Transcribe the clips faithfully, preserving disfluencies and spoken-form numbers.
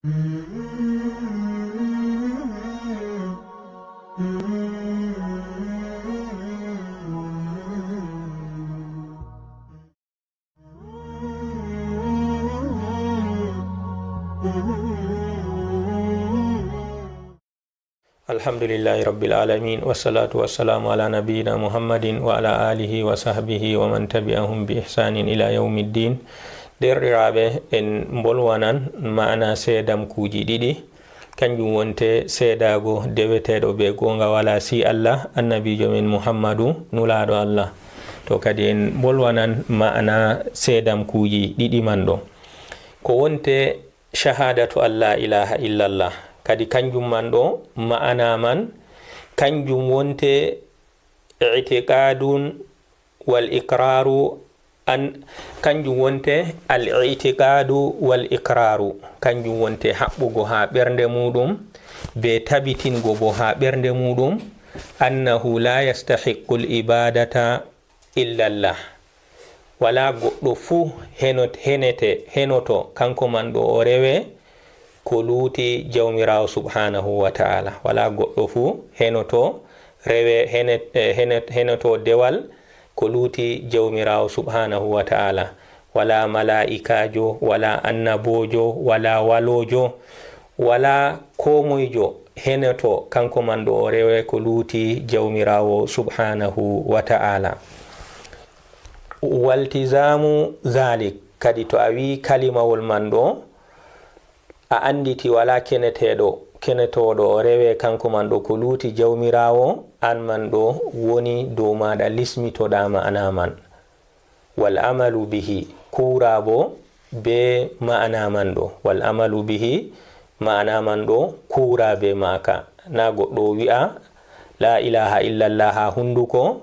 Alhamdulillahi Rabbil Alamin, wassalatu wassalamu ala nabiyyina Muhammadin wa ala alihi wa sahbihi wa man tabi'ahum bi ihsanin ila yawmiddin. Deerɗiraaɓe, en mbolwanan ma'ana seedamkuuji ɗiɗi. Kanjum wonte seedaago deweteeɗo be goonga walaa si Allah, annabiijo men Muhammadu, nulaaɗo Allah. To kadi en mbolwanan ma'ana seedamkuuji ɗiɗi man ɗo. Ko wonte shahadatu an la ilaha illallah. Kadi kanjum man ɗo, ma'ana man, kanjum wonte i'tiqadun wal iqraru an, kanjum wonte al i'tiqadu wal iqraru. Kanjum wonte haɓɓugo haa ɓernde muɗum, be tabitingo bo haa ɓernde muɗum, annahu la yastahiqqul ibadata illallah. Walaa goɗɗo fuu henot-, henete, henoto, kanko man ɗo o rewe, ko luuti Jawmiraawo subhaanahu wa ta'ala. Walaa goɗɗo fuu henoto, rewe, henet-, eh, henet-, henoto dewal, ko luuti Jawmiraawo subhaanahu wa ta'ala. Walaa malaa'ikaajo, walaa annaboojo, walaa waloojo, walaa koomoyjo henoto, kanko man ɗo o rewe, ko luuti Jawmiraawo subhaanahu wa ta'ala. Waltizamu zalik, kadi to a wi'i kalimawol man ɗo, a annditi walaa keneteeɗo, kenetooɗo o rewe, kanko man ɗo ko luuti Jawmiraawo, aan man ɗo woni dow maaɗa lismitoɗaa ma'ana man. Wal amalu bihi, kuura bo be ma'ana man ɗo. Wal amalu bihi, ma'ana man ɗo, kuura be maaka. Na goɗɗo wi'a, la ilaha illallah haa hunduko,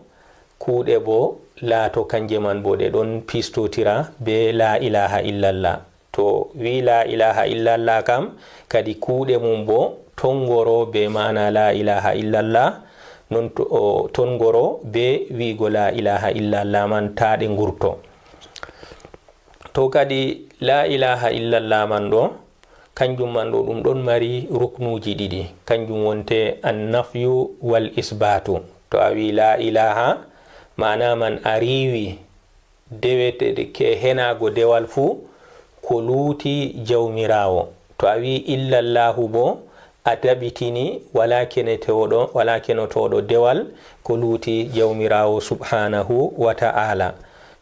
kuuɗe bo laato kanje man bo ɗe ɗon pistotira be la ilaha illallah. To wi la ilaha illallah kam, kadi kuuɗe mum bo tongoro be ma'ana la ilaha illallah, non to, o, tongoro be wi'go la ilaha illallah man, taa ɗe ngurto. To kadi la ilaha illallah man ɗo, kanjum man ɗo ɗum ɗon mari ruknuuji ɗiɗi, kanjum wonte an nafyu wal isbatu. To a wi la ilaha, ma'ana man a riiwi deweteeɗe ke henaago dewal fuu, ko luuti Jawmiraawo. To a wi illallahu bo, a tabitini walaa kenetooɗo, walaa kenotooɗo dewal, ko luuti Jawmiraawo subhaanahu wa ta'ala.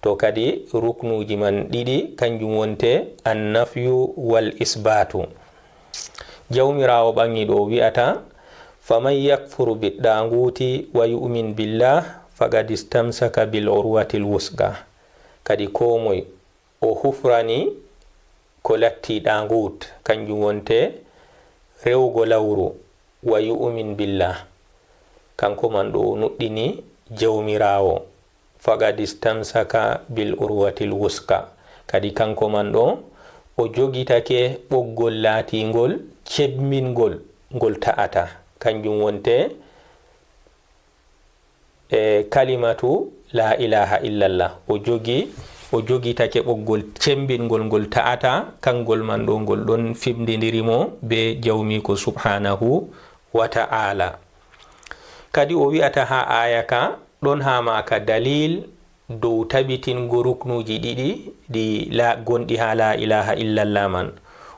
To kadi ruknuuji man ɗiɗi, kanjum wonte an nafyu wal isbatu. Jawmiraawo ɓaŋiiɗo o wi'ata, "Faman yakfur biɗɗaaŋguuti wa yu'min billah, faqad istamsaka bil urwatil wusqa." Kadi koo moy o hufrani ko latti ɗaaŋguut, kanjum wonte rewugo lawru, wa yu'min billah, kanko man ɗo o nuɗɗini Jawmiraawo. Faqad istamsaka bil urwatil wusqa. Kadi kanko man ɗo, o jogitake ɓoggol laatingol cemmbingol, ngol ta'ata. Kanjum wonte, e, kalimatu la ilaha illallah. O jogi, o jogitake ɓoggol cemmbingol ngol ta'ata, kangol man ɗo ngol ɗon fimndindiri mo be Jawmiiko subhaanahu wa ta'ala. Kadi o wi'ata haa aaya ka, ɗon haa maaka dalil dow tabitingo ruknuuji ɗiɗi ɗi la-, gonɗi haa la ilaha illallah man.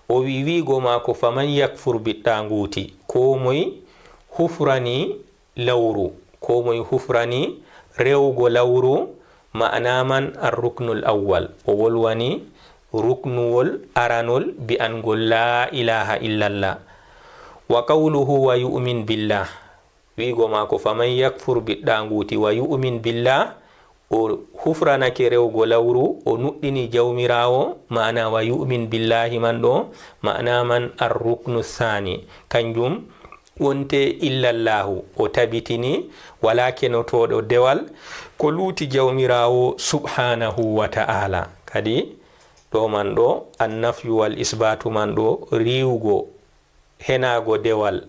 O wi-, wi'go maako, "Faman yakfur biɗɗaaŋguuti," koo moy hufrani lawru, koo moy hufrani rewugo lawru, ma'ana man ar-ruknul awwal. O wolwani ruknuwol aranol bi'angol la ilaha illallah. Wa qawluhu wa yu'min billah. Wi'go maako, "Faman yakfur biɗɗaaŋguuti wa yu'min billah," o hufranake rewgo lawru, o nuɗɗini Jawmiraawo, ma'ana wa yu'min billahi man ɗo, ma'ana man ar-ruknu saani. Kanjum wonte illallahu, o tabitini walaa kenotooɗo dewal, ko luuti Jawmiraawo subhaanahu wa ta'ala. Kadi ɗo man ɗo, an nafyu wal isbaatu man ɗo, riiwugo henaago dewal.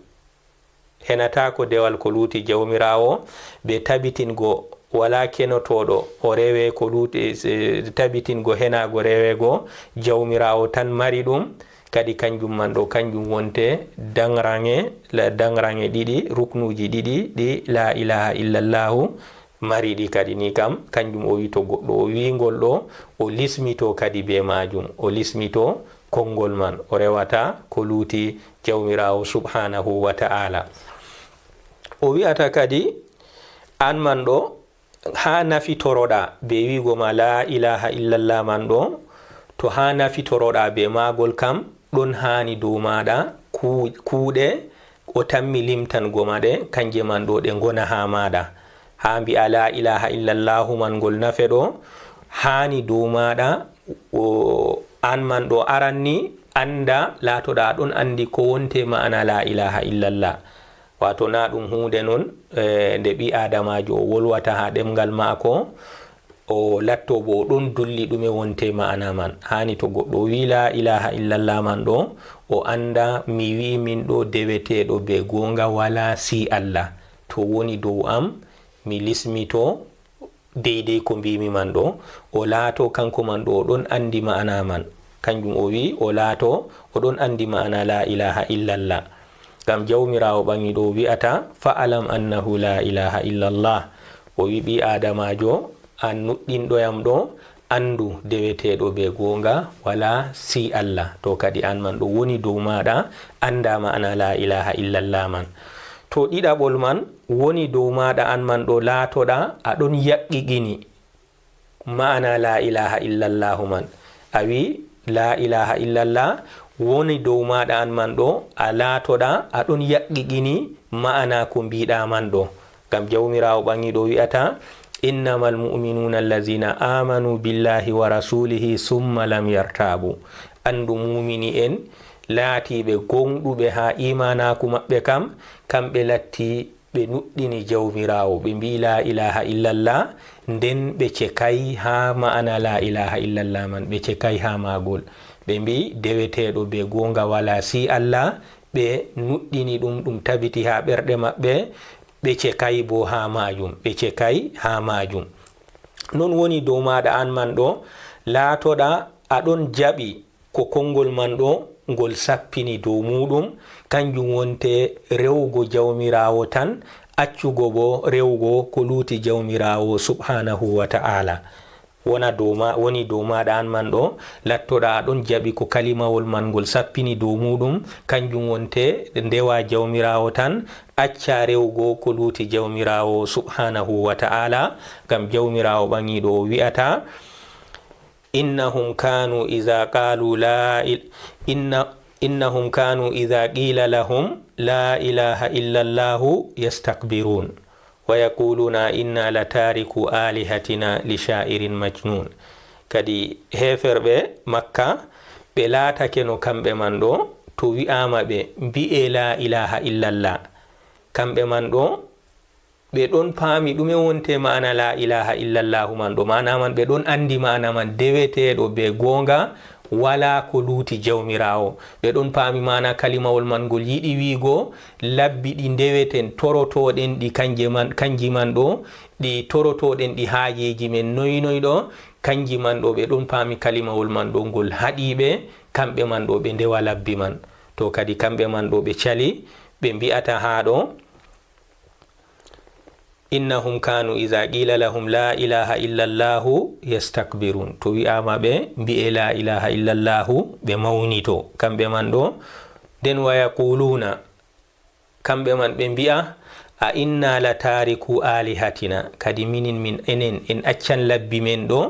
Henataako dewal ko luuti Jawmiraawo, be tabitingo walaa kenotooɗo o rewe ko luuti, eh, tabitingo henaago reweego Jawmiraawo tan mari ɗum, Kadi kanjum man ɗo, kanjum wonte daŋraŋe, la-, daŋraŋe ɗiɗi, ruknuuji ɗiɗi ɗi laa ilaaha illallahu mari ɗi kadi. Ni kam, kanjum o wi to goɗɗo o wi ngol ɗo, o lismito kadi be maajum, o lismito konngol man, o rewata ko luuti Jawmiraawo subhaanahu wa ta'ala. O wi'ata kadi, an man ɗo, haa nafitoroɗaa be wi'go ma laa ilaaha illallah man ɗo, to haa nafitoroɗaa be maagol kam, ɗon haani dow maaɗa kuu-, kuuɗe o tammi limtango ma ɗe, kanje man ɗo ɗe ngona haa maaɗa. Haa mbi'a laa ilaaha illallahu man ngol nafe ɗo, haani dow maaɗa, o, an man ɗo aranni, annda, laatoɗaa ɗon anndi ko wonte ma'ana laa ilaaha illallah. Waato, naa ɗum huunde non, eh, nde ɓii aadamaajo o wolwata haa ɗemngal maako, o latto bo o ɗon dulli ɗume wonte ma'ana man. Haani to goɗɗo o wi laa ilaaha illallah man ɗo, o annda mi wi min ɗo deweteeɗo be goonga walaa si Allah. To woni dow am, mi lismito deydey ko mbiimi man ɗo, o laato kanko man ɗo o ɗon anndi ma'ana man. Kanjum o wi o laato o ɗon anndi ma'ana laa ilaaha illallah. Ngam Jawmiraawo ɓaŋiiɗo o wi'ata, "Fa'alam annahu laa ilaaha illallah." O wi, "Ɓii aadamaajo, an nuɗɗinɗo yam ɗo, anndu deweteeɗo be goonga walaa si Allah." To kadi an man ɗo woni dow maaɗa, annda ma'ana laa ilaaha illallah man. To ɗiɗaɓol man woni dow maaɗa an man ɗo laatoɗa, a ɗon yaqqigini ma'ana laa ilaaha illallahu man. A wi, laa ilaaha illallah woni dow maaɗa an man ɗo, a laatoɗa, a ɗon yaqqigini ma'ana ko mbiɗa man ɗo. Ngam Jawmiraawo ɓaŋiiɗo wi'ata, "Innamal mu'minuna allazina amanu billahi wa rasulihi summa lam yartabu." Anndu muumini en laatiiɓe gooŋɗuɓe haa iimaanaaku maɓɓe kam, kamɓe latti ɓe nuɗɗini Jawmiraawo, ɓe mbi'i laa ilaaha illallah, nden ɓe cekay haa ma'ana laa ilaaha illallah man, ɓe cekay haa maagol. Ɓe mbi'i deweteeɗo be goonga walaa si Allah, ɓe nuɗɗini ɗum, ɗum tabiti haa ɓerɗe maɓɓe, ɓe cekay bo haa maajum, ɓe cekay haa maajum. Non woni dow maaɗa an man ɗo, laatoɗa a ɗon jaɓi ko konngol man ɗo ngol sappini dow muuɗum, kanjum wonte rewugo Jawmiraawo tan, accugo bo rewugo ko luuti Jawmiraawo subhaanahu wa ta'ala. Wona dow ma-, woni dow maaɗa an man ɗo, lattoɗa a ɗon jaɓi ko kalimawol man ngol sappini dow muuɗum, kanjum wonte ndewa Jawmiraawo tan, acca rewugo ko luuti Jawmiraawo subhaanahu wa ta'ala, ngam Jawmiraawo ɓaŋiiɗo o wi'ata, "Innahum kanu iza qalu la il-, inna, innahum kanu iza qila lahum la ilaha illa Allahu yastakbirun. Wa yaquluna inna la tariku alihatina li sha'irin majnun." Kadi heeferɓe Makka, ɓe laatake no kamɓe man ɗo, to wi'aama ɓe, mbi'e la ilaha illa Allah. Kamɓe man ɗo, ɓe ɗon paami ɗume wonte ma'ana laa ilaaha illallahu man ɗo. Ma'ana man, ɓe ɗon anndi ma'ana man, deweteeɗo be goonga, walaa ko luuti Jawmiraawo. Ɓe ɗon paami ma'ana kalimawol man ngol yiɗi wi'go, labbi ɗi ndeweten, torotooɗen ɗi kanje man, kanji man ɗo, ɗi torotooɗen ɗi haajeeji men noy noy ɗo, kanji man ɗo, ɓe ɗon paami kalimawol man ɗo ngol haɗi ɓe, kamɓe man ɗo ɓe ndewa labbi man. To kadi kamɓe man ɗo ɓe cali, ɓe mbi'ata haa ɗo, "Innahum kanu iza qila lahum la ilaha illa Allahu yastakbirun." To wi'aama ɓe mbi'e la ilaha illa Allahu, ɓe mawnito, kamɓe man ɗo. Nden wa yaquluna, kamɓe man ɓe mbi'a, "A inna la tariku alihatina." Kadi minin min enen en accan labbi men ɗo,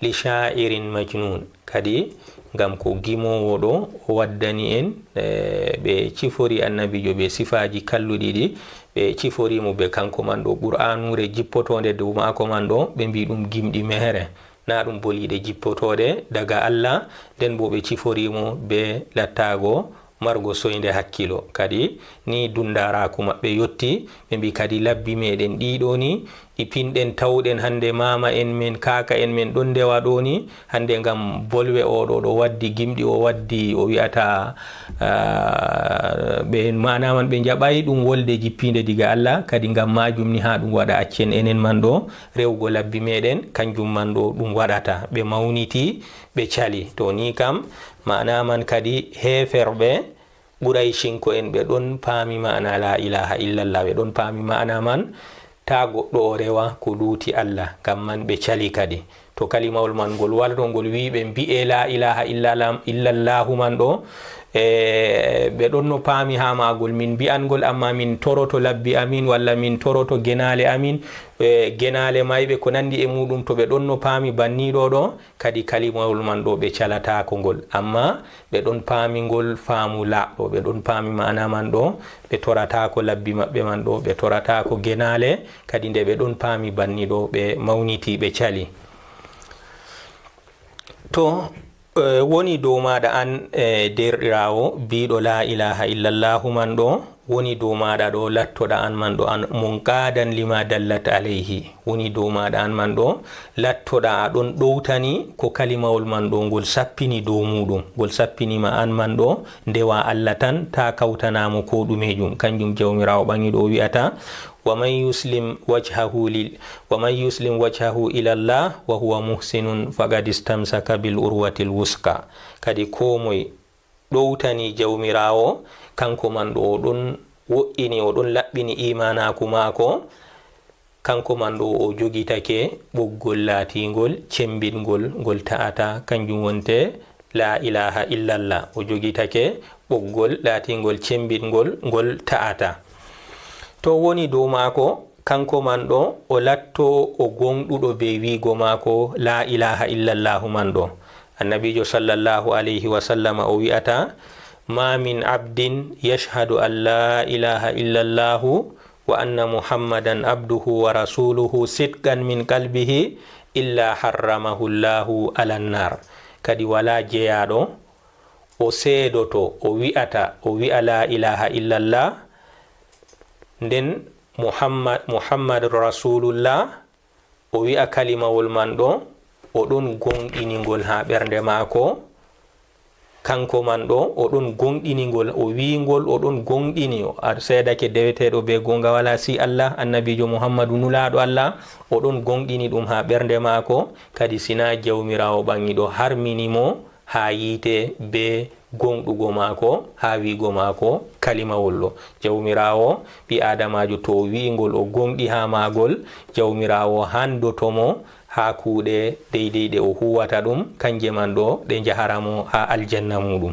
"li sha'irin majnun." Kadi ngam ko gimoowo ɗo o waddani en, eh, ɓe cifori annabiijo ɓe sifaaji kalluɗi ɗi, ɓe cifori mo be kanko man ɗo Qur'aanure jippotoonde dow maako man ɗo, ɓe mbi ɗum gimɗi mehere, na ɗum boliiɗe jippotooɗe daga Allah, nden bo ɓe cifori mo be lattaago margo soynde hakkilo. Kadi ni dundaraaku maɓɓe yotti, ɓe mbi kadi labbi meɗen ɗiɗo ni, ɗi pinɗen, tawɗen hannde maama en men, kaaka en men ɗon ndewa ɗo ni, hannde ngam bolwe o ɗo, ɗo waddi gimɗi, o waddi, o wi'ata, ah, ɓe, maana man ɓe njaɓay ɗum wolde jippiinde diga Allah, kadi ngam maajum ni haa ɗum waɗa accen enen man ɗo, rewgo labbi meɗen, kanjum man ɗo ɗum waɗata. Ɓe mawniti, ɓe cali. To ni kam, maana man kadi heeferɓe Qurayshinko'en ɓe ɗon paami maana laa ilaaha illallah, ɓe ɗon paami maana man, taa goɗɗo o rewa ko luuti Allah, ngam man ɓe cali kadi. To kalimawol man ngol warto, ngol wi'i ɓe mbi'e laa ilaaha illallah, illallahu man ɗo, e, ɓe ɗon no paami haa maagol, min mbi'an ngol, ammaa min toroto labbi amin, walla min toroto genaale amin, e, genaale mayɓe, ko nanndi e muuɗum, to ɓe ɗon no paami banni ɗo ɗo, kadi kalimawol man ɗo ɓe calataako ngol, ammaa ɓe ɗon paami ngol faamu laaɓɗo, ɓe ɗon paami maana man ɗo, ɓe torataako labbi maɓɓe man ɗo, ɓe torataako genaale, kadi nde ɓe ɗon paami banni ɗo, ɓe mawniti, ɓe cali. To, e, woni dow maaɗa an, e, deerɗiraawo biiɗo laa ilaaha illallahu man ɗo, woni dow maaɗa ɗo lattoɗa an man ɗo an munqadan lima dallat alayhi, woni dow maaɗa an man ɗo lattoɗa a ɗon ɗowtani ko kalimawol man ɗo ngol sappini dow muuɗum, ngol sappini ma an man ɗo ndewa Allah tan, taa kawtanaa mo koo ɗumejum. Kanjum Jawmiraawo ɓaŋiiɗo o wi'ata, "Wa man yuslim wajhahu lil, wa man yuslim wajhahu ila Allah wa huwa muhsinun faqad istamsaka bil urwatil wusqa." Kadi koo moy ɗowtani Jawmiraawo, kanko man ɗo o ɗon wo'ini, o ɗon laɓɓini iimaanaaku maako, kanko man ɗo o jogitake ɓoggol laatiingol cembiɗngol, ngol ta'ata, kanjum wonte laa ilaaha illallah. O jogitake ɓoggol laatiingol cembiɗngol, ngol ta'ata. To woni dow maako, kanko man ɗo, o latto o gooŋɗuɗo bee wi'go maako laa ilaaha illallahu man ɗo. Annabiijo sallallahu alayhi wa sallama o wi'ata, "Ma min abdin yashhadu an laa ilaaha illallahu wa anna Muhammadan abduhu wa rasuluhu sidqan min qalbihi illa harramahu Allahu ala nnar." Kadi walaa jeyaaɗo o seedoto, o wi'ata, o wi'a laa ilaaha illallah, nden Muhammad, Muhammad Rasulullah, o wi'a kalimawol man ɗo, o ɗon gooŋɗini ngol haa ɓernde maako. Kanko man ɗo, o ɗon gooŋɗini ngol, o wi'i ngol, o ɗon gooŋɗini, o ar-, seedake deweteeɗo bee gooŋga walaa si Allah, Annabiijo Muhammadu nulaaɗo Allah, o ɗon gooŋɗini ɗum haa ɓernde maako, kadi si naa Jawmiraawo ɓaŋiiɗo harmini mo haa yiite bee gooŋɗugo maako, haa wi'go maako kalimawol ɗo. Jawmiraawo, ɓii-aadamaajo to o wi'i ngol, o gooŋɗi haa maagol, Jawmiraawo handoto mo haa kuuɗe deydey ɗe o huuwata ɗum, kanje man ɗo ɗe njahara mo haa aljanna muuɗum.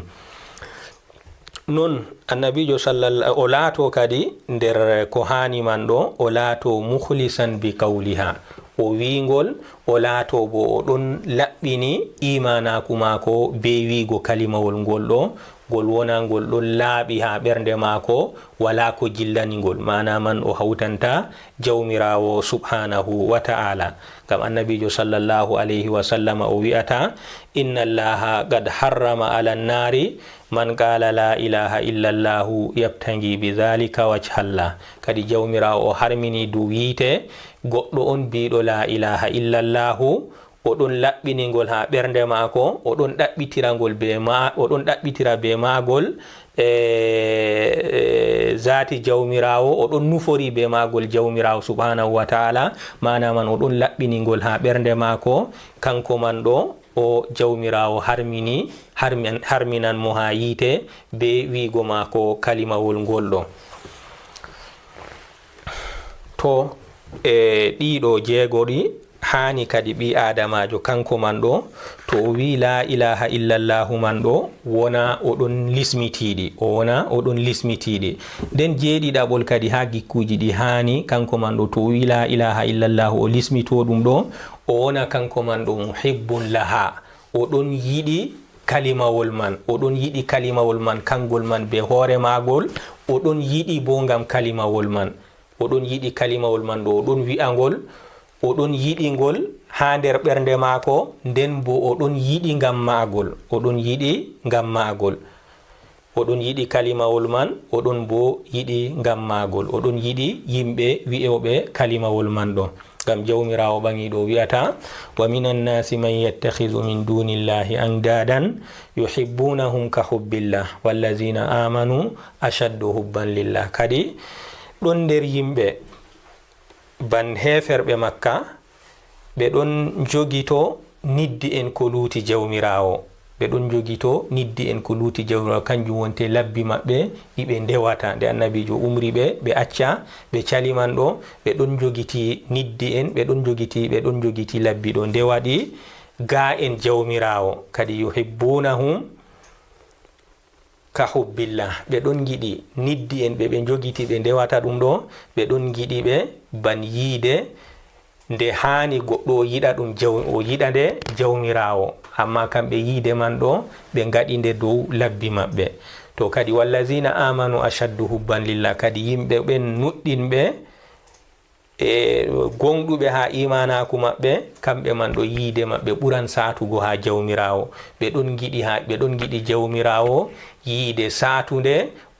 Non, Annabiijo sallalla-, o laato kadi nder ko haani man ɗo, o laato mukhlisan bi qawliha. O wi'i ngol, o laato bo o ɗon laɓɓini iimaanaaku maako bee wi'go kalimawol ngol ɗo, ngol wona ngol ɗon laaɓi haa ɓernde maako, walaa ko jillani ngol. Maana man o hawtanta Jawmiraawo subhaanahu wa ta'ala. Ngam Annabiijo sallallahu alayhi wa sallama o wi'ata, "Inna Allaha qad harrama ala nnaari man qaala laa ilaaha illa Allahu yabtaŋgi bi dhaalika wajha Allah." Kadi Jawmiraawo o harmini dow yiite goɗɗo on biiɗo laa ilaaha illa Allahu, o ɗon laɓɓini ngol haa ɓernde maako, o ɗon ɗaɓɓitira ngol bee ma-, o ɗon ɗaɓɓitira bee maagol, e, e, zaati Jawmiraawo, o ɗon nufori bee maagol Jawmiraawo subhaanahu wa ta'ala. Maana man, o ɗon laɓɓini ngol haa ɓernde maako, kanko man ɗo, o Jawmiraawo harmini, harmin-, harminan mo haa yiite bee wi'go maako kalimawol ngol ɗo. To, e, ɗiɗo jeego ɗi, haani kadi ɓii-aadamaajo kanko man ɗo, to o wi'i laa ilaaha illa Allahu man ɗo, wona o ɗon lismitiiɗi, o wona o ɗon lismitiiɗi. Nden jeeɗiɗaɓol kadi haa gikkuuji ɗi haani kanko man ɗo, to o wi'i laa ilaaha illa Allahu, o lismitoo ɗum ɗo, o wona kanko man ɗo muhibbun laha, o ɗon yiɗi kalimawol man, o ɗon yiɗi kalimawol man, kangol man bee hoore maagol, o ɗon yiɗi boo ngam kalimawol man. O ɗon yiɗi kalimawol man ɗo, o ɗon wi'a ngol, o ɗon yiɗi ngol haa nder ɓernde maako, nden boo o ɗon yiɗi ngam maagol, o ɗon yiɗi ngam maagol. O ɗon yiɗi kalimawol man, o ɗon boo yiɗi ngam maagol. O ɗon yiɗi yimɓe wi'ooɓe kalimawol man ɗo. Ngam Jawmiraawo Ɓaŋiiɗo wi'ata, "Wa minan naasi man yattakhizu min dunillahi andadan yuhibbunahum ka hubbillah, wallazina amanu ashaddu hubban lillah." Kadi ɗon nder yimɓe, ban heeferɓe Makka, ɓe ɗon njogito niddi'en ko luuti Jawmiraawo. Ɓe ɗon njogito niddi'en ko luuti Jawmiraawo, kanjum wonte labbi maɓɓe ɗi ɓe ndewata. Nde Annabiijo umri ɓe, ɓe acca, ɓe cali man ɗo, ɓe ɗon njogiti niddi'en, ɓe ɗon njogiti, ɓe ɗon njogiti labbi ɗo ndewaɗi gaa'en Jawmiraawo. Kadi yuhibbunahum ka hubbillah, ɓe ɗon ngiɗi niddi'en ɓe ɓe njogiti ɓe ndewata ɗum ɗo, ɓe ɗon ngiɗi ɓe ban yiide nde haani goɗɗo o yiɗa ɗum jaw-, o yiɗa nde Jawmiraawo, amma kamɓe yiide man ɗo ɓe ngaɗi nde dow labbi maɓɓe. To kadi, "Wallazina amanu ashaddu hubban lillah", kadi yimɓe ɓen nuɗɗinɓe e goongɗuɓe haa iimaanaaku maɓɓe, kamɓe man ɗo yiide maɓɓe ɓuran saatugo haa Jawmiraawo. Ɓe ɗon ngiɗi haa, ɓe ɗon ngiɗi Jawmiraawo yiide saatunde,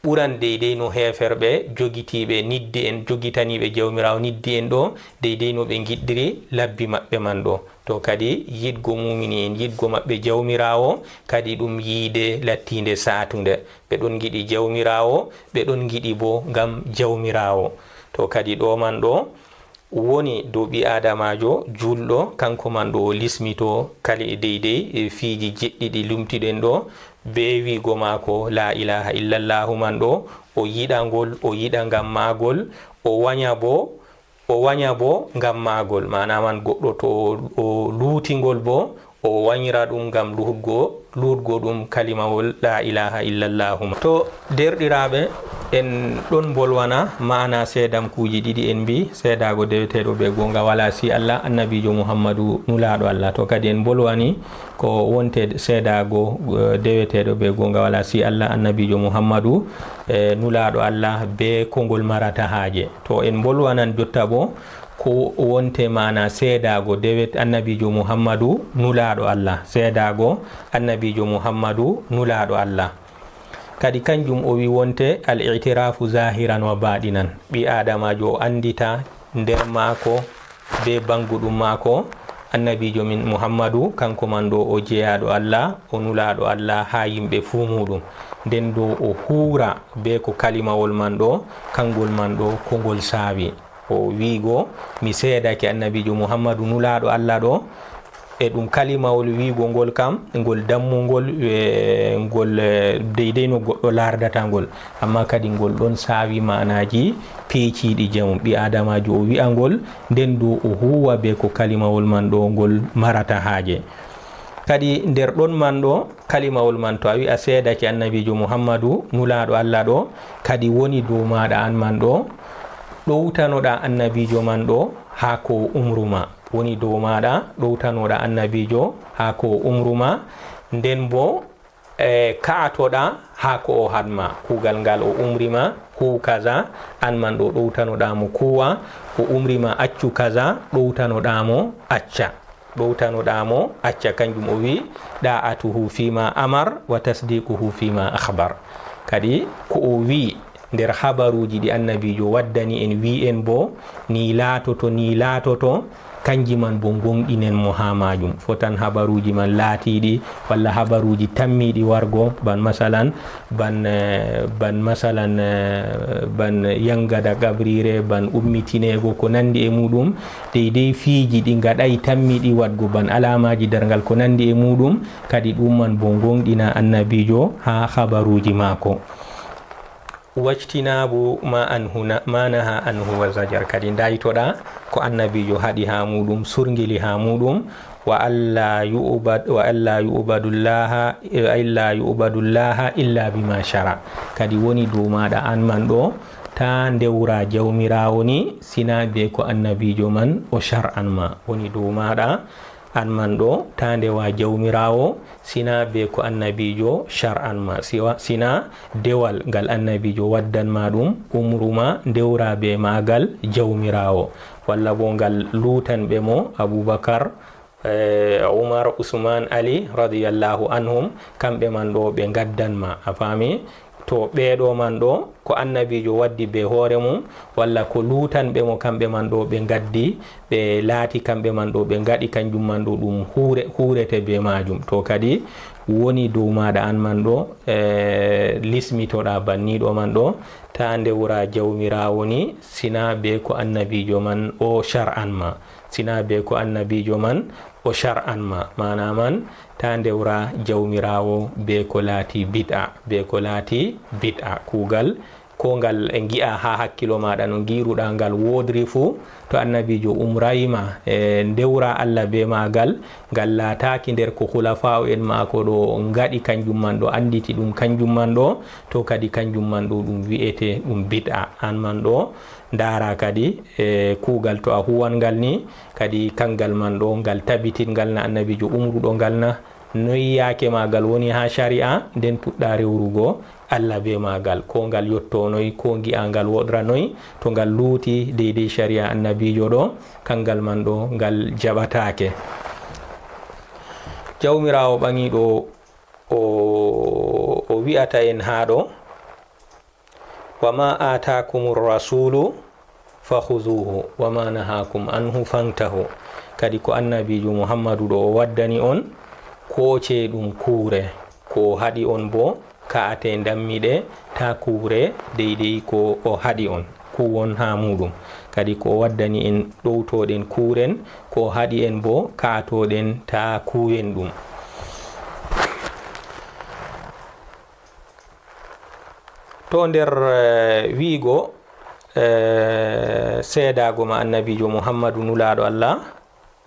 ɓuran deydey no heeferɓe jogitiiɓe niddi'en, jogitaniiɓe Jawmiraawo niddi'en ɗo, deydey no ɓe ngiɗdiri labbi maɓɓe man ɗo. To kadi, yiɗgo muumini'en, yiɗgo maɓɓe Jawmiraawo, kadi ɗum yiide lattiinde saatunde. Ɓe ɗon ngiɗi Jawmiraawo, ɓe ɗon ngiɗi boo ngam Jawmiraawo. To kadi, ɗo man ɗo, woni dow ɓii-aadamaajo juulɗo, kanko man ɗo o lismito kali e deydey, e fiiji jeɗɗiɗi lumtuɗen ɗo, bee wi'go maako laa ilaaha illallahu man ɗo, o yiɗa ngol, o yiɗa ngam maagol, o wanya boo, o wanya boo ngam maagol. Maana man, goɗɗo to o, o luuti ngol boo, o wanyra ɗum ngam luutgo, luutgo ɗum kalimawol laa ilaaha illallahu. To, deerɗiraaɓe, en ɗon mbolwana maana seedamkuuji ɗiɗi, en mbi seedaago deweteeɗo bee goonga walaa si Allah, Annabiijo Muhammadu nulaaɗo Allah. To kadi en mbolwani ko wonte seedaago, eh, deweteeɗo bee goonga walaa si Allah, Annabiijo Muhammadu, eh, nulaaɗo Allah bee ko ngol marata haaje. To en mbolwanan jotta boo ko wonte maana seedaago dewet Annabiijo Muhammadu nulaaɗo Allah, seedaago Annabiijo Muhammadu nulaaɗo Allah. Kadi kanjum o wi wonte al-i'tiraafu zaahiran wa baɗinan. Ɓii-aadamaajo o anndita nder maako bee bannguɗum maako, Annabiijo min Muhammadu, kanko man ɗo o jeyaaɗo Allah, o nulaaɗo Allah haa yimɓe fuu muuɗum. Nden dow o huura bee ko kalimawol man ɗo, kangol man ɗo ko ngol saawi. O wi'igo, mi seedake Annabiijo Muhammadu nulaaɗo Allah ɗo, e ɗum kalimawol wi'igo ngol kam, ngol dammungol, e, ngol, e, deydey no goɗɗo laardata ngol. Amma kadi ngol ɗon saawi maanaaji peeciiɗi jawum. Ɓii-aadamaajo o wi'a ngol, nden dow o huuwa bee ko kalimawol man ɗo ngol marata haaje. Kadi nder ɗon man ɗo, kalimawol man, to a wi'a seedake Annabiijo Muhammadu nulaaɗo Allah ɗo, kadi woni dow maaɗa an man ɗo, ɗowtanoɗa Annabiijo man ɗo haa ko o umru ma. Woni dow maaɗa ɗowtanoɗa Annabiijo haa ko o umru ma, nden boo, e, ka'atoɗa haa ko o haɗ ma. Kuugal ngal o umri ma, huuw kaza, an man ɗo ɗowtanoɗa mo kuuwa, o umri ma accu kaza, ɗowtanoɗa mo acca. Ɗowtanoɗa mo acca, kanjum o wi, "Da'atuhu fima amar wa tasdiquhu fima akhbar." Kadi ko o wi nder habaruuji ɗi Annabiijo waddani en, wi en boo, "Ni laatoto, ni laatoto," kanji man boo ngoŋɗinen mo haa maajum. Fotan habaruuji man laatiiɗi, walla habaruuji tammiiɗi wargo, ban masalan, ban, eh, ban masalan, eh, ban yangada qabriire, ban ummitineego, ko nandi e muuɗum, deydey fiiji ɗi ngaɗay tammiiɗi waɗgo, ban alaamaaji darngal, ko nandi e muuɗum, kadi ɗum man boo ngoŋɗina Annabiijo haa habaruuji maako. Wajtinabu ma anhu na-, ma naha anhu wa zajar. Kadi ndaytoɗa ko Annabiijo haɗi haa muuɗum, surngili haa muuɗum, wa alla yu'bad-, wa alla yu'badullaha, illa yu'badullaha illa bima shara. Kadi woni dow maaɗa an man ɗo, taa ndewra Jawmiraawo ni, sina bee ko Annabiijo man o shar'an ma. Woni dow maaɗa an man ɗo, taa ndewa Jawmiraawo, sina bee ko Annabiijo shar'an ma. Siwa-, sina dewal ngal Annabiijo waddan ma ɗum, umru ma ndewra bee maagal Jawmiraawo. Walla boo ngal luutanɓe mo, Abubakar, eh, Umar, Usman, Ali, radiyallahu anhum, kamɓe man ɗo ɓe ngaddan ma. A faami? To ɓeeɗo man ɗo, ko annabiijo waddi be hoore mum, walla ko luutanɓe mo kamɓe man ɗo ɓe ngaddi, ɓe laati kamɓe man ɗo ɓe ngaɗi kanjum man ɗo ɗum huure-, huurete be maajum. To kadi woni dow maaɗa an man ɗo, e, lismitoɗa banniiɗo man ɗo, ta ndewra Jawmiraawo ni, sina be ko annabiijo man o shar'an ma. Sina be ko annabiijo man o shar'an ma. Maana man, ta ndewra Jawmiraawo be ko laati bid'a, be ko laati bid'a. Kuugal ko ngal ngi'a haa hakkilo maaɗa no ngi'ruɗa ngal woodri fuu, to annabiijo umrayi ma, e, ndewra Allah be maagal, ngal laataaki nder ko khulafa'u en maako ɗo ngaɗi kanjum man ɗo, annditi ɗum kanjum man ɗo, to kadi kanjum man ɗo ɗum wi'ete ɗum bid'a. An man ɗo, ndaara kadi, e, kuugal to a huwan ngal ni, kadi kangal man ɗo, ngal tabitin ngal na annabiijo umruɗo ngal na, noy yaake maagal woni haa shari'a, nden puɗɗa rewrugo Allah be maagal. Ko ngal yottonoy, ko ngi'a ngal woɗranoy, to ngal luuti deydey shari'a annabiijo ɗo, kangal man ɗo, ngal jaɓataake. Jawmiraawo ɓaŋiiɗo o, o wi'ata en haa ɗo, "Wa ma aataakumur rasuulu fakhuzuuhu, wa ma nahaakum anhu fantahu." Kadi ko annabiijo Muhammadu ɗo o waddani on, kooce ɗum kuure. Ko o haɗi on bo, ka'ate ndammiɗe, ta kuure deydey ko o haɗi on. Kuwon haa muuɗum. Kadi ko o waddani en, ɗowtoɗen kuuren, ko o haɗi en bo, ka'atoɗen ta kuuyen ɗum. To nder, eh, wi'igo, eh, seedaago ma annabiijo Muhammadu nulaaɗo Allah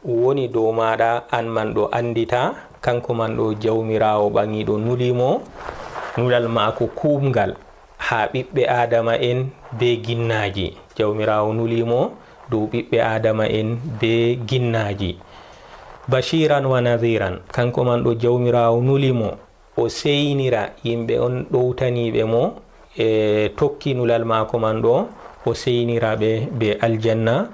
woni dow maaɗa, an man ɗo anndita, kanko man ɗo Jawmiraawo ɓaŋiiɗo nuli mo, nulal maako kuuɓngal haa ɓiɓɓe Aadama en bee ginnaaji. Jawmiraawo nuli mo dow ɓiɓɓe Aadama en bee ginnaaji. Bashiran wa nadhiran, kanko man ɗo Jawmiraawo nuli mo, o seynira yimɓe on ɗowtaniiɓe mo, e tokki nulal maako man ɗo, o seynira ɓe be aljanna,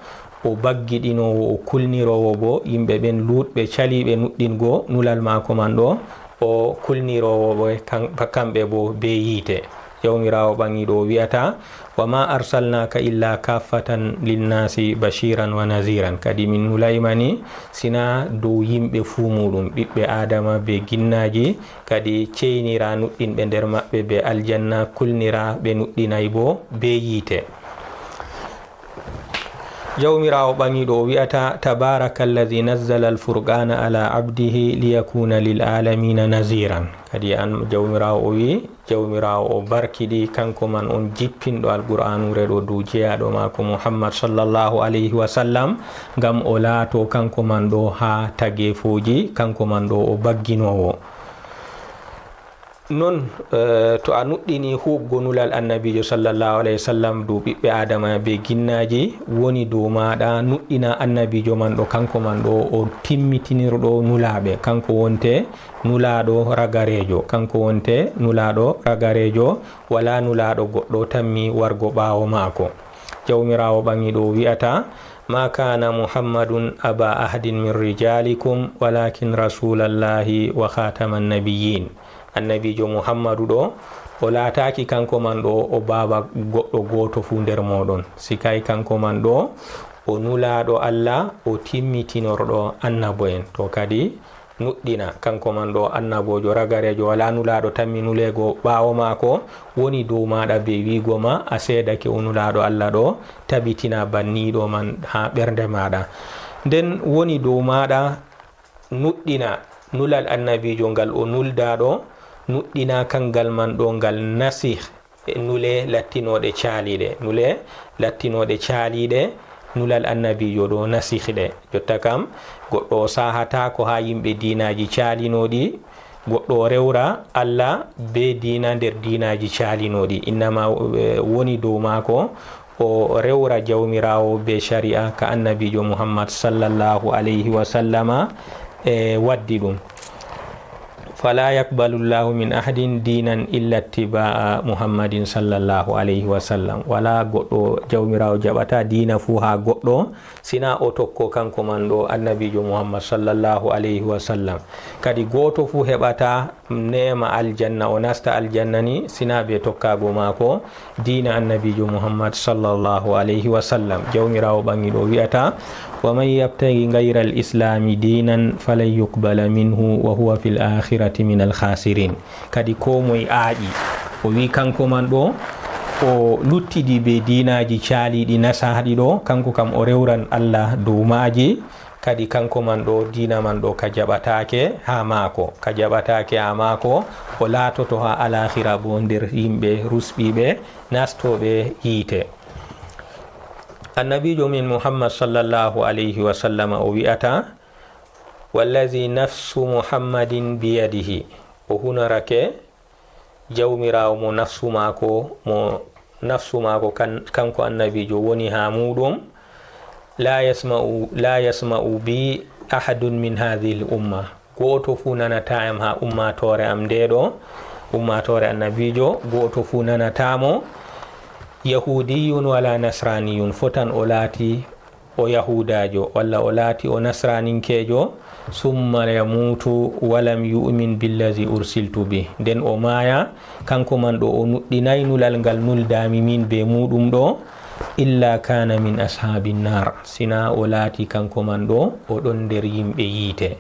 o baggiɗinoowo, o kulniroowo bo yimɓe ɓen luutɓe caliiɓe nuɗɗingo nulal maako man ɗo, o kulniroowo ɓe kam-, kamɓe bo be yiite. Jawmiraawo ɓaŋiiɗo o wi'ata, "Wa ma arsalnaaka illa kaffatan linnaasi bashiran wa naziran." Kadi min nulaay ma ni sina dow yimɓe fuu muuɗum, ɓiɓɓe Aadama be ginnaaji, kadi ceynira nuɗɗinɓe nder maɓɓe be aljanna, kulnira ɓe nuɗɗinaay bo be yiite. Jawmiraawo ɓaŋiiɗo o wi'ata, "Tabaarakallazi nazzala al-furqaana ala abdihi liyakuuna lil aalamiina naziran." Kadi an Jawmiraawo o wi'i, Jawmiraawo o barkiɗi, kanko man on jippinɗo Alqur'aanuure ɗo dow jeyaaɗo maako Muhammad sallallahu alayhi wa sallam, ngam o laato kanko man ɗo haa tageefooji, kanko man ɗo o bagginoowo. Non, eh, to a nuɗɗini huuɓgo nulal annabiijo sallallahu alayhi wa sallam dow ɓiɓɓe Aadama be ginnaaji, woni dow maaɗa nuɗɗina annabiijo man ɗo, kanko man ɗo o timmitinirɗo nulaaɓe, kanko wonte nulaaɗo ragareejo, kanko wonte nulaaɗo ragareejo, walaa nulaaɗo goɗɗo tammi wargo ɓaawo maako. Jawmiraawo ɓaŋiiɗo o wi'ata, "Ma kana Muhammadun aba ahadin min rijalikum, walakin rasulallahi wa khataman nabiyyin." Annabiijo Muhammadu ɗo, o laataaki kanko man ɗo o baaba goɗɗo gooto fuu nder mooɗon. Sikay kanko man ɗo, o nulaaɗo Allah, o timmitinorɗo annabo'en. To kadi, nuɗɗina, kanko man ɗo annaboojo ragareejo, walaa nulaaɗo tammi nuleego ɓaawo maako, woni dow maaɗa be wi'igo ma a seedake o nulaaɗo Allah ɗo, tabitina banniiɗo man haa ɓernde maaɗa. Nden woni dow maaɗa nuɗɗina nulal annabiijo ngal o nuldaa ɗo, nuɗɗina kangal man ɗo ngal nasih, e nule lattinooɗe caaliiɗe, nule lattinooɗe caaliiɗe, nulal annabiijo ɗo nasihɗe. Jotta kam, goɗɗo o saahataako haa yimɓe diinaaji caalinooɗi, goɗɗo o rewra Allah bee diina nder diinaaji caalinooɗi. Innama, eh, woni dow maako o rewra Jawmiraawo bee shari'a ka annabiijo Muhammad sallallahu alayhi wa sallama, eh, waddi ɗum. "Fala yaqbalu Allahu min ahadin dinan illa ittiba'a Muhammadin sallallahu alayhi wa sallam." Wala goɗɗo Jawmiraawo jaɓata diina fuu haa goɗɗo, sina o tokko kanko man ɗo annabiijo Muhammad sallallahu alayhi wa sallam. Kadi gooto fuu heɓata neema aljanna, o nasta aljanna ni, sina be tokkaago maako diina Annabiijo Muhammad sallallahu alayhi wa sallam. Jawmiraawo ɓaŋiiɗo wi'ata: "Wa man yabtagi gayra al-islami dinan falan yuqbala minhu wa huwa fil akhirati min al-khasirin." Kadi koo moy aaƴi, o wi'i kanko man ɗo o luttidi be diinaaji caaliiɗi nasaaɗi ɗo, kanko kam o rewran Allah dow maaji. Kadi kanko man ɗo, diina man ɗo ka jaɓataake haa maako, ka jaɓataake haa maako, o laatoto haa alaahira bo nder yimɓe rusɓiiɓe nastooɓe yiite. Annabiijo min Muhammad sallallahu alayhi wa sallama o wi'ata: "Wallazi nafsu Muhammadin biyadihi." O hunorake Jawmiraawo mo nafsu maako, mo nafsu maako kan-, kanko Annabiijo woni haa muuɗum, "La yasma'u, la yasma'u bi ahadun min hadhihi al-umma." Gooto fuu nanataa yam haa ummaatoore am nde ɗo, ummaatoore Annabiijo, gooto fuu nanataa mo. Yahuudiyyun wala nasraniyun, fotan o laati o Yahuudaajo, walla o laati o Nasraninkeejo, "summa yamuutu walam yu'min billazi ursiltu bi." Nden o maaya, kanko man ɗo o nuɗɗinay nulal ngal nuldaami min be muuɗum ɗo, "illa kana min ashaabin naar." Sina o laati kanko man ɗo o ɗon nder yimɓe yiite.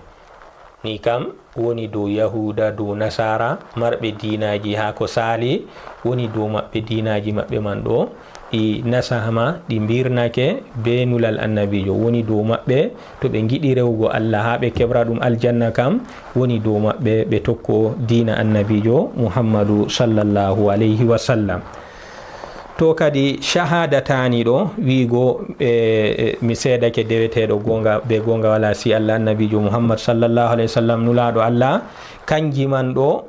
Ni kam woni dow Yahuuda, dow Nasaara, marɓe diinaaji haa ko saali, woni dow maɓɓe diinaaji maɓɓe man ɗo, ɗi nasahama, ɗi mbirnake be nulal Annabiijo, woni dow maɓɓe, to ɓe ngiɗi rewugo Allah haa ɓe keɓra ɗum aljanna kam, woni dow maɓɓe ɓe tokko diina Annabiijo Muhammadu sallallahu alayhi wa sallam. To kadi shahaadataani ɗo, wi'go, e, e, mi seedake deweteeɗo goonga, be goonga walaa si Allah, Annabiijo Muhammad sallallahu alayhi wa sallam, nulaaɗo Allah, kanji man ɗo,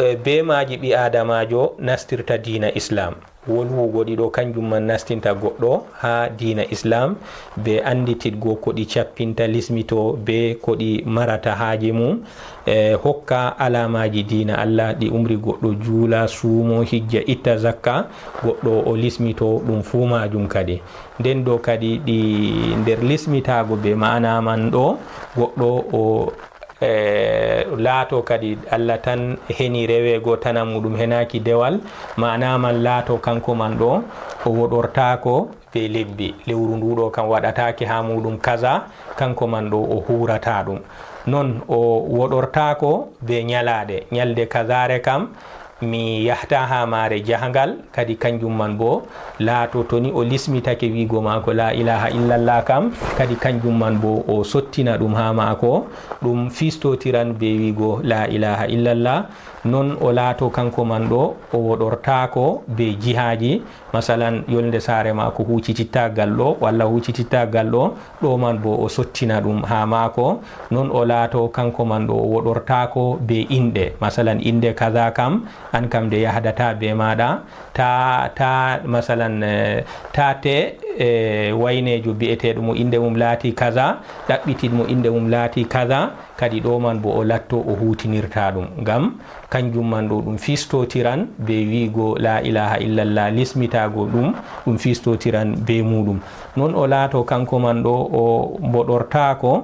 e, be maaji ɓi Aadamaajo nastirta diina Islaam. Wolwugo ɗi ɗo, kanjum man nastinta goɗɗo haa diina Islaam, be anndititgo ko ɗi cappinta, lismito be ko ɗi marata haaje mum, e, hokka alaamaaji diina Allah, ɗi umri goɗɗo juula, suumo, hijja, itta zakka, goɗɗo o lismito ɗum fuu maajum kadi. Nden ɗo kadi ɗi nder lismitaago be ma'ana man ɗo, goɗɗo o, e, laato kadi Allah tan heni reweego, tana muuɗum henaaki dewal, ma'ana man laato kanko man ɗo, o woɗortaako be lebbi. Lewru ndu ɗo kam waɗataake haa muuɗum kaza, kanko man ɗo o huurata ɗum. Non o woɗortaako be nyalaaɗe. Nyalde kazaare kam mi yahta haa maare jahangal, kadi kanjum man bo laato to ni o lismitake wi'go maako laa ilaaha illallah kam, kadi kanjum man bo o sottina ɗum haa maako, ɗum fistotiran be wi'go laa ilaaha illallah. Non o laato kanko man ɗo o woɗortaako be jihaaji, masalan, yolnde saare maako huucititta gal ɗo, walla huucititta gal ɗo, ɗo man bo o sottina ɗum haa maako. Non o laato kanko man ɗo o woɗortaako be inɗe. Masalan, innde kaza kam, an kam nde yahdataa be maaɗa. Ta, ta, masalan, eh, ta te, eh, wayneejo bi'eteeɗo mo innde mum laati kaza, ɗaɓɓitit mo innde mum laati kaza, kadi ɗo man bo o latto o huutinirta ɗum. Ngam kanjum man ɗo ɗum fistotiran be wi'go laa ilaaha illallah, lismitaago ɗum, ɗum fistotiran be muuɗum. Non o laato kanko man ɗo o mboɗortaako,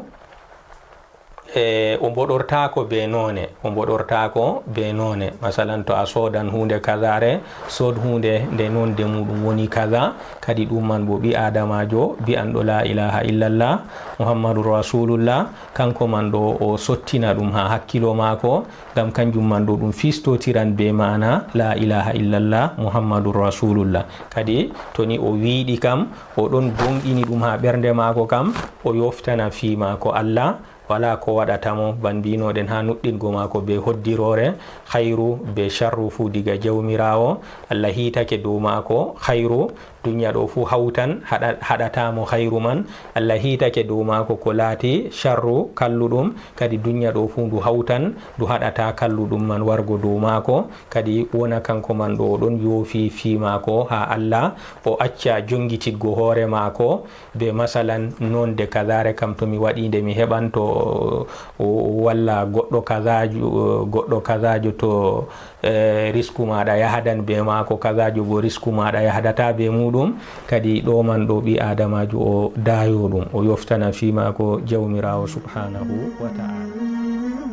e, o mboɗortaako be noone, o mboɗortaako be noone. Masalan, to a soodan huunde kazaare, sood huunde nde nonde muuɗum woni kaza, kadi ɗum man bo ɓi Aadamaajo bi'anɗo laa ilaaha illallah, Muhammadun Rasuulullah, kanko man ɗo o sottina ɗum haa hakkilo maako, ngam kanjum man ɗo ɗum fistotiran be ma'ana laa ilaaha illallah, Muhammadun Rasuulullah. Kadi to ni o wiiɗi kam, o ɗon gonɗini ɗum haa ɓernde maako kam, o yoftana fii maako Allah, walaa ko waɗata mo, ban mbi'noɗen haa nuɗɗingo maako be hoddiroore, khayru be sharru fuu diga Jawmiraawo. Allah hiitake dow maako, khayru, dunya ɗo fuu hawtan, haɗa-, haɗata mo khayru man. Allah hiitake dow maako ko laati sharru, kalluɗum, kadi dunya ɗo fuu ndu hawtan, ndu haɗata kalluɗum man wargo dow maako. Kadi wona kanko man ɗo o ɗon yoofi fii maako haa Allah, o acca jongititgo hoore maako, be masalan nonde kazaare kam to mi waɗi nde mi heɓan to, o, o walla goɗɗo kazaajo, goɗɗo kazaajo to, eh, risku maaɗa yahadan be maako, kazaajo bo risku maaɗa yahadata be muuɗum. Kadi ɗo man ɗo ɓi Aadamaajo o daayo ɗum, o yoftana fii maako Jawmiraawo subhaanahu wa ta'ala.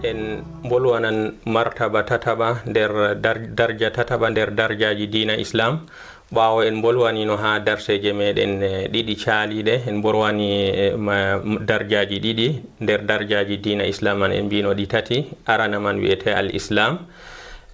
En mbolwanan martaba tataɓa nder dar-, darja tataɓa nder darjaaji diina Islaam. Ɓaawo en mbolwanino haa darseeje meɗen, eh, ɗiɗi caaliiɗe, en mbolwani, eh, ma-, darjaaji ɗiɗi nder darjaaji diina Islaam man, en mbino ɗi tati. Arana man wi'ete al Islaam,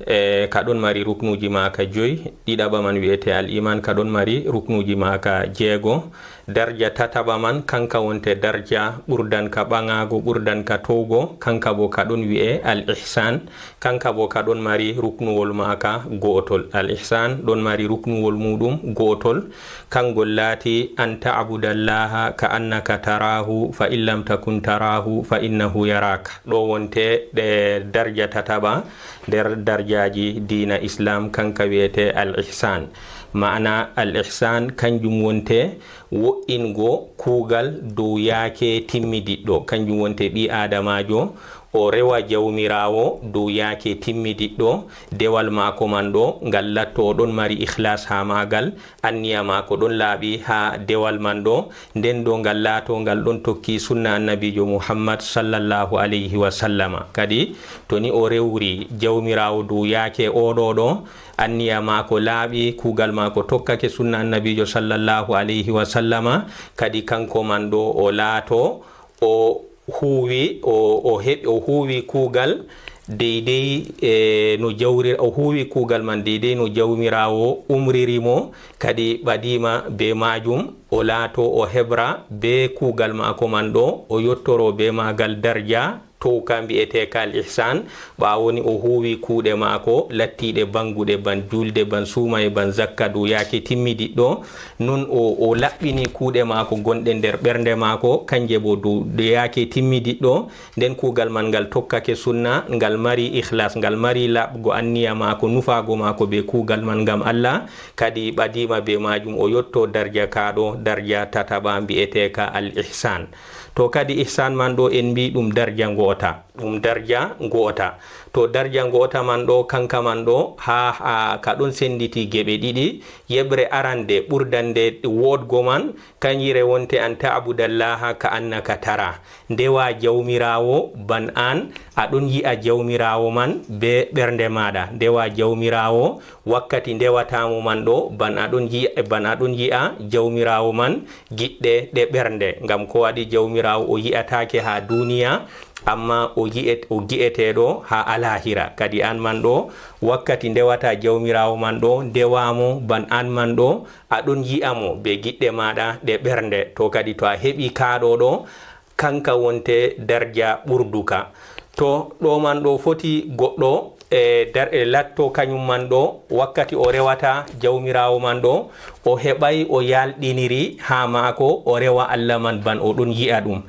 eh, ka ɗon mari ruknuuji maaka joy. Ɗiɗaɓa man wi'ete al Iman, ka ɗon mari ruknuuji maaka jeego. Darja tataɓa man, kanka wonte darja ɓurdanka ɓaŋaago, ɓurdanka towgo, kanka bo ka ɗon wi'e al ihsan, kanka bo ka ɗon mari ruknuwol maaka go'otol. Al ihsan ɗon mari ruknuwol muuɗum go'otol, kangol laati an ta'budallaha ka annaka tarahu, fa in lam takun tarahu fa innahu yarak. Ɗo wonte ɗe darja tataɓa nder darjaaji diina Islaam, kanka wi'ete al ihsan. Ma'ana al ihsan kanjum wonte wo'ingo kuugal dow yaake timmidiɗɗo. Kanjum wonte ɓii aadamaajo o rewa Jawmiraawo dow yaake timmidiɗɗo, dewal maako man ɗo ngal latto o ɗon mari ikhlas haa maagal, anniya maako ɗon laaɓi haa dewal man ɗo, nden ɗo ngal laato ngal ɗon tokki sunna Annabiijo Muhammad sallallahu alayhi wa sallama. Kadi to ni o rewri Jawmiraawo dow yaake o ɗo ɗo, anniya maako laaɓi, kuugal maako tokkake sunna Annabiijo sallallahu alayhi wa sallama, kadi kanko man ɗo o laato o huuwi, o, o heɓi, o huuwi kuugal deydey, e, no jawri-, o huuwi kuugal man deydey no Jawmiraawo umriri mo, kadi ɓadiima be maajum, o laato o heɓra be kuugal maako man ɗo, o yottoro be maagal darja towka mbi'eteeka al ihsan, ɓaawo ni o huuwi kuuɗe maako lattiiɗe bannguɗe ban juulde, ban suumaye, ban zakka dow yaake timmidiɗɗo, non o, o laɓɓini kuuɗe maako gonɗe nder ɓernde maako, kanje bo dow, dow yaake timmidiɗɗo, nden kuugal man ngal tokkake sunna, ngal mari ikhlas, ngal mari laɓgo anniya maako, nufaago maako be kuugal man ngam Allah, kadi ɓadiima be maajum o yotto darja kaaɗo, darja tataɓa mbi'eteeka al ihsan. To kadi ihsan man ɗo en mbi ɗum darja ngo'ota, ɗum darja ngo'ota. To darja ngo'ota man ɗo, kanka man ɗo, haa, haa ka ɗon senditi geɓe ɗiɗi, yeɓre arande ɓurdande woɗgo man, kanjire wonte an ta'budallaha ka annaka tara. Ndewa Jawmiraawo ban an a ɗon yi'a Jawmiraawo man be ɓernde maaɗa. Ndewa Jawmiraawo wakkati ndewata mo man ɗo, ban a ɗon yi'a, ban a ɗon yi'a Jawmiraawo man giɗɗe ɗe ɓernde. Ngam ko waɗi Jawmiraawo o yi'ataake haa duniya, amma o yi'et-, o gi'eteeɗo haa alaahira. Kadi an man ɗo, wakkati ndewata Jawmiraawo man ɗo, ndewa mo ban an man ɗo, a ɗon yi'a mo be giɗɗe maaɗa ɗe ɓernde. To kadi to a heɓi kaaɗo ɗo, kanka wonte darja ɓurduka. To ɗo man ɗo foti goɗɗo, e dar-, e latto kanyum man ɗo, wakkati o rewata Jawmiraawo man ɗo, o heɓay o yalɗiniri haa maako, o rewa Allah man ban o ɗon yi'a ɗum.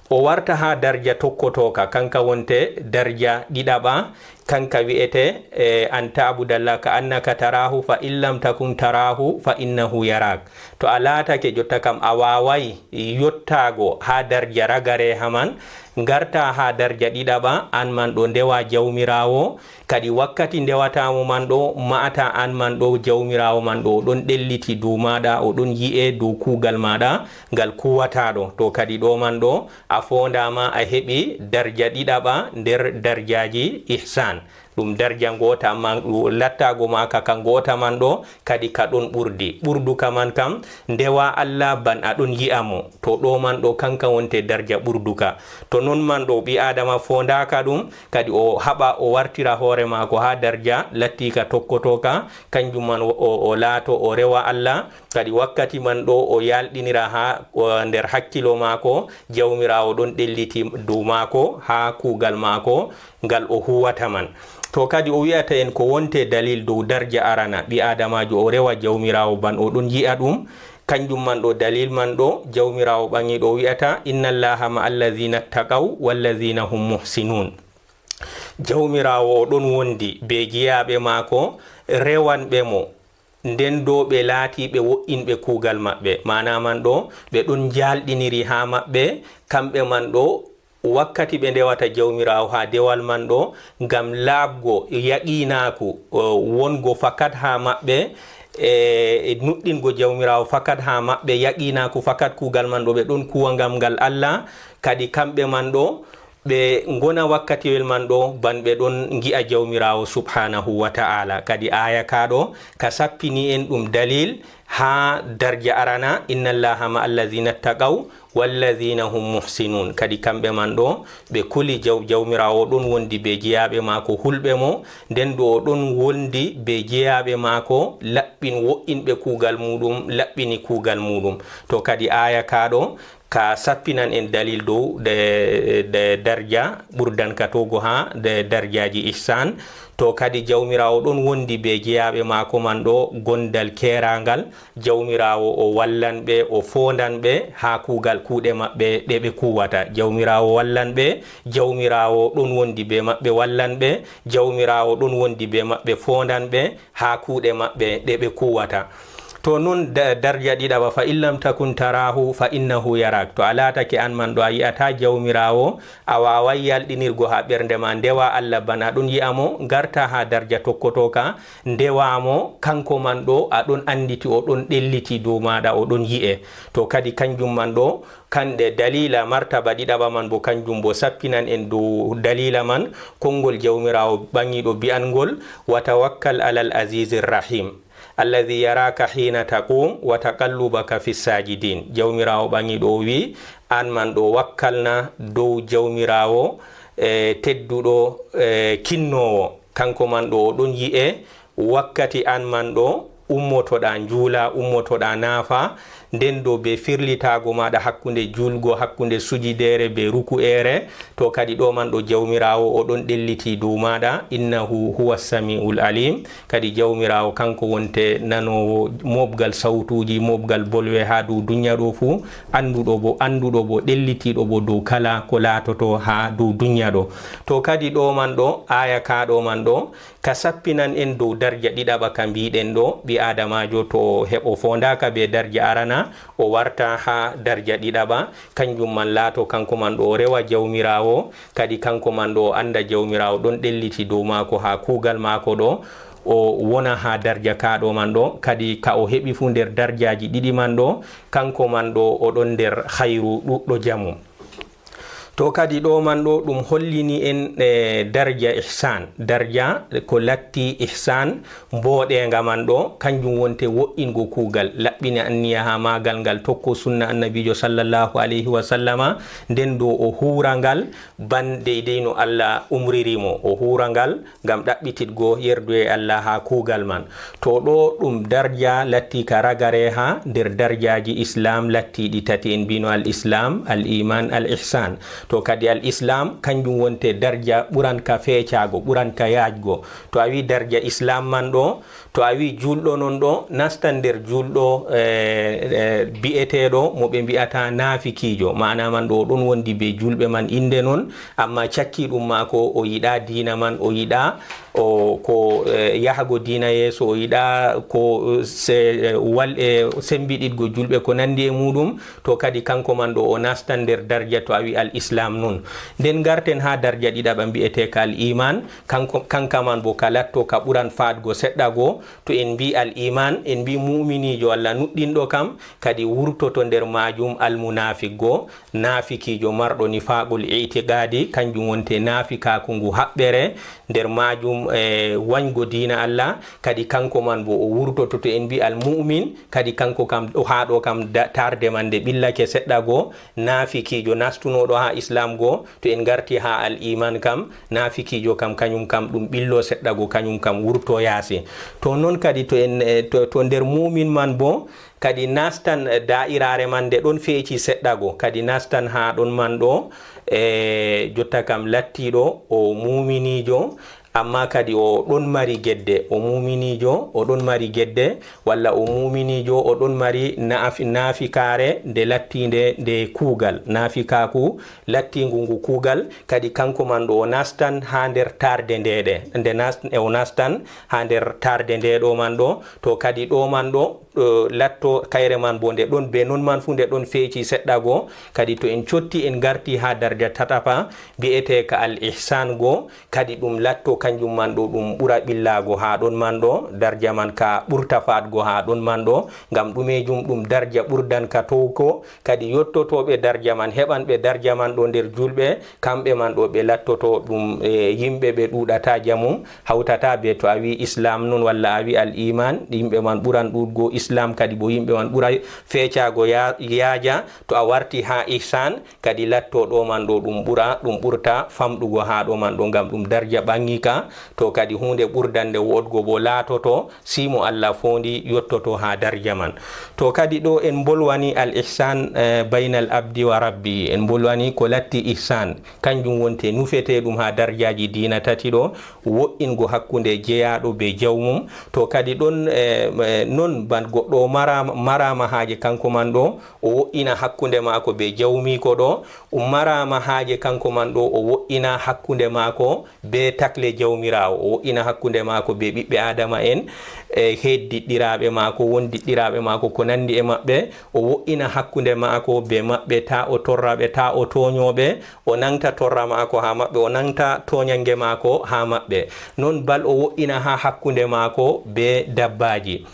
O warta haa darja tokkotooka, kanka wonte darja ɗiɗaɓa, kanka wi'ete, e, an ta'budallaha ka annaka tarahu, fa in lam takun tarahu, fa innahu yarak. To a laatake jotta kam a waaway yottaago haa darja ragareeha man, ngarta haa darja ɗiɗaɓa, an man ɗo ndewa Jawmiraawo, kadi wakkati ndewata mo man ɗo, ma'ata an man ɗo Jawmiraawo man ɗo o ɗon ɗelliti dow maaɗa, o ɗon yi'e dow kuugal maaɗa ngal kuwataɗo. To kadi ɗo man ɗo, a foondaama a heɓi darja ɗiɗaɓa nder darjaaji ihsan. Ɗum darja ngoota, amma lattaago maaka ka ngoota man ɗo, kadi ka ɗon ɓurdi. Ɓurduka man kam, ndewa Allah ban a ɗon yi'a mo. To ɗo man ɗo, kanka wonte darja ɓurduka. To non man ɗo, ɓii Aadama foondaaka ɗum, kadi o haɓa o wartira hoore maako haa darja lattiika tokkotooka, kanjum man o, o, o laato o rewa Allah, kadi wakkati man ɗo o yalɗinira haa, o, nder hakkilo maako, Jawmiraawo ɗon ɗelliti dow maako haa kuugal maako ngal o huwata man. To kadi o wi'ata en ko wonte dalil dow darja arana, ɓii Aadamaajo o rewa Jawmiraawo ban o ɗon yi'a ɗum, kanjum man ɗo dalil man ɗo Jawmiraawo ɓaŋiiɗo o wi'ata, "Inna Allaha ma'a allazina ttaqaw wallazina hum muhsinun." Jawmiraawo o ɗon wondi be jeyaaɓe maako, rewanɓe mo, nden do ɓe laati ɓe wo'inɓe kuugal maɓɓe. Maana man ɗo, ɓe ɗon njaalɗiniri haa maɓɓe, kamɓe man ɗo, wakkati ɓe ndewata Jawmiraawo haa dewal man ɗo, ngam laaɓgo yaqiinaaku, o, wongo fakat haa maɓɓe, e, e nuɗɗingo Jawmiraawo fakat haa maɓɓe, yaqiinaaku fakat kuugal man ɗo, ɓe ɗon kuwa ngam ngal Allah, kadi kamɓe man ɗo, ɓe ngona wakkatiwel man ɗo, ban ɓe ɗon ngi'a Jawmiraawo subhaanahu wa ta'ala. Kadi aaya kaa ɗo, ka sappini en ɗum dalil haa darja arana, "Inna Allaha ma'a allazina ttaqaw wallazina hum muhsinun." Kadi kamɓe man ɗo, ɓe kuli Jaw-, Jawmiraawo ɗon wondi be jeyaaɓe maako hulɓe mo, nden ɗo o ɗon wondi be jeyaaɓe maako laɓɓin wo'inɓe kuugal muuɗum, laɓɓini kuugal muuɗum. To kadi aaya kaa ɗo, ka sappinan en dalil dow de, de darja ɓurdanka togo haa de darjaaji ihsan. To kadi Jawmiraawo ɗon wondi be jeyaaɓe maako man ɗo gondal keeraaŋgal. Jawmiraawo o wallan ɓe, o foondan ɓe haa kuugal kuuɗe maɓɓe ɗe ɓe kuuwata. Jawmiraawo wallan ɓe, Jawmiraawo ɗon wondi be maɓɓe, wallan ɓe, Jawmiraawo ɗon wondi be maɓɓe, foondan ɓe haa kuuɗe maɓɓe ɗe ɓe kuuwata. To nun da-, darja ɗiɗaɓa, "Fa in lam takun tarahu fa innahu yarak." To a laatake an man ɗo a yi'ata Jawmiraawo, a waaway yalɗinirgo haa ɓernde ma, ndewa Allah bana a ɗon yi'a mo, ngarta haa darja tokkotooka, ndewa mo, kanko man ɗo a ɗon annditi o ɗon ɗelliti dow maaɗa, o ɗon yi'e. To kadi kanjum man ɗo, kande dalila martaba ɗiɗaɓa man bo kanjum bo sappinan en dow dalila man, konngol Jawmiraawo ɓaŋiiɗo bi'angol, "Wa tawakkal alal azizir rahim, alladhi yaraka hina taqum wa taqallubaka fis sajidin." Jawmiraawo ɓaŋiiɗo o wi'i, an man ɗo wakkalna dow Jawmiraawo, e, tedduɗo, e, kinnoowo. Kanko man ɗo o ɗon yi'e wakkati an man ɗo ummotoɗa njuula, ummotoɗa naafa, nden ɗo be firlitaago maaɗa hakkunde juulgo, hakkunde sujideere be ruku'eere, to kadi ɗo man ɗo Jawmiraawo o ɗon ɗelliti dow maaɗa, "Innahu huwa sami'ul alim." Kadi Jawmiraawo kanko wonte nanoowo mooɓgal sawtuuji, mooɓgal bolwe haa dow dunya ɗo fuu, annduɗo bo, annduɗo bo, ɗellitiiɗo bo dow kala ko laatoto haa dow dunya ɗo. To kadi ɗo man ɗo, aaya kaa ɗo man ɗo, ka sappinan en dow darja ɗiɗaɓa ka mbiɗen ɗo, ɓi aadamaajo to heɓo foondaaka be darja arana, o warta haa darja ɗiɗaɓa, kanjum man laato kanko man ɗo o rewa Jawmiraawo, kadi kanko man ɗo o annda Jawmiraawo ɗon ɗelliti dow maako haa kuugal maako ɗo, o wona haa darja kaa ɗo man ɗo, kadi ka o heɓi fuu nder darjaaji ɗiɗi man ɗo, kanko man ɗo o ɗon nder hayru ɗuuɗɗo jamu. To kadi ɗo man ɗo ɗum hollini en, e, darja ihsan. Darja ko latti ihsan, mbooɗeeŋga man ɗo, kanjum wonte wo'ingo kuugal, laɓɓina anniya haa maagal ngal, tokko sunna Annabiijo sallallahu alayhi wa sallama, nden ɗo o huura ngal ban deydey no Allah umriri mo. O huura ngal ngam ɗaɓɓititgo yerduye Allah haa kuugal man. To ɗo ɗum darja latti ka ragareeha nder darjaaji Islaam lattiiɗi tati, en mbino al Islaam, al Iimaan, al Ihsaan. To kadi al Islaam kanjum wonte darja ɓuran ka feecaago, ɓuran ka yaajgo. To a wi darja Islaam man ɗo, to a wi juulɗo non ɗo, nastan nder juulɗo, eh, eh, bi'eteeɗo mo ɓe mbi'ata naafikiijo. Maana man ɗo o ɗon wondi be juulɓe man innde non, amma cakki ɗum maako o yiɗa diina man, o yiɗa o ko, eh, yahago diina yeeso, o yiɗa ko, eh, se-, eh, wal-, eh, sembiɗitgo juulɓe ko nandi e muɗum, to kadi kanko man ɗo o nastan nder darja to a wi al Islaam non. Nden ngarten haa darja ɗiɗaɓa mbi'eteeka al Iimaan, kanko, kanka man bo ka latto ka ɓuran faadgo seɗɗa go, to en mbi al Iimaan, en mbi mu'miniijo Allah nuɗɗinɗo kam, kadi wurtoto nder maajum al munaafiq go, naafikiijo marɗo nifaaqul i'tiqaadi, kanjum wonte naafikaaku ngu haɓɓere, nder maajum, eh, wanygo diina Allah, kadi kanko man bo o wurtoto, to en mbi al mu'min, kadi kanko kam ɗo, haa ɗo kam da-, tarde man nde ɓillake seɗɗa go, naafikiijo nastunooɗo haa Islaam go, to en ngarti haa al Iimaan kam, naafikiijo kam, kanyum kam ɗum ɓillo seɗɗa go, kanyum kam wurto yaasi. To non kadi to en, eh, to, to nder mu'min man bo, kadi nastan, eh, daa'iraare man nde ɗon feeci seɗɗa go, kadi nastan haa ɗon man ɗo, eh, jotta kam lattiiɗo o muuminiijo, amma kadi o ɗon mari gedde, o muuminiijo, o ɗon mari gedde, walla o muuminiijo, o ɗon mari naaf-, naafikaare nde lattiinde nde kuugal, naafikaaku lattiingu ngu kuugal, kadi kanko man ɗo o nastan haa nder taarde nde ɗe, nde nas-, o nastan haa nder taarde nde ɗo man ɗo, to kadi ɗo man ɗo, eh, latto kayre man bo nde ɗon be non man fuu nde ɗon feeci seɗɗa go, kadi to en cotti en ngarti haa darja tataɓa, bi'eteeka al ihsaan go, kadi ɗum latto kanjum man ɗo ɗum ɓura ɓillaago haa ɗon man ɗo, darja man ka ɓurta faatgo haa ɗon man ɗo. Ngam ɗumeejum? Ɗum darja ɓurdan ka towko, kadi yottotooɓe darja man, heɓanɓe darja man ɗo nder julɓe, kamɓe man ɗo ɓe lattoto ɗum, e, yimɓe ɓe ɗuuɗata jamum, hawtata be to a wi Islam nun walla a wi al iman, yimɓe man ɓuran ɗuuɗgo Islam, kadi bo yimɓe man ɓura feecago ya-, yaaja. To a warti haa ihsan, kadi latto ɗo man ɗo ɗum ɓura, ɗum ɓurta famɗugo haa ɗo man ɗo, ngam ɗum darja ɓaŋŋika. To kadi huunde ɓurdande woɗgo bo laatoto, si mo Allah foondi yottoto haa darja man. To kadi ɗo en mbolwani al ihsan, eh, baynal abdi wa rabbi, en mbolwani ko latti ihsan, kanjum wonte nufete ɗum haa darjaaji diina tati ɗo, wo'ingo hakkunde jeyaaɗo be jawmum. To kadi ɗon, eh, eh, non ban goɗɗo o maraama, maraama haaje kanko man ɗo, o wo'ina hakkunde maako be jawmiiko ɗo, o maraama haaje kanko man ɗo, o wo'ina hakkunde maako be takle Jawmiraawo, o wo'ina hakkunde maako be ɓiɓɓe Aadama en, e heddiɗɗiraaɓe maako, wondiɗɗiraaɓe maako, ko nandi e maɓɓe, o wo'ina hakkunde maako be maɓɓe, taa o torra ɓe, taa o tooño ɓe, o naŋgta torra maako haa maɓɓe, o naŋgta tooñannge maako haa maɓɓe. Non bal o wo'ina haa hakkunde maako be dabbaaji.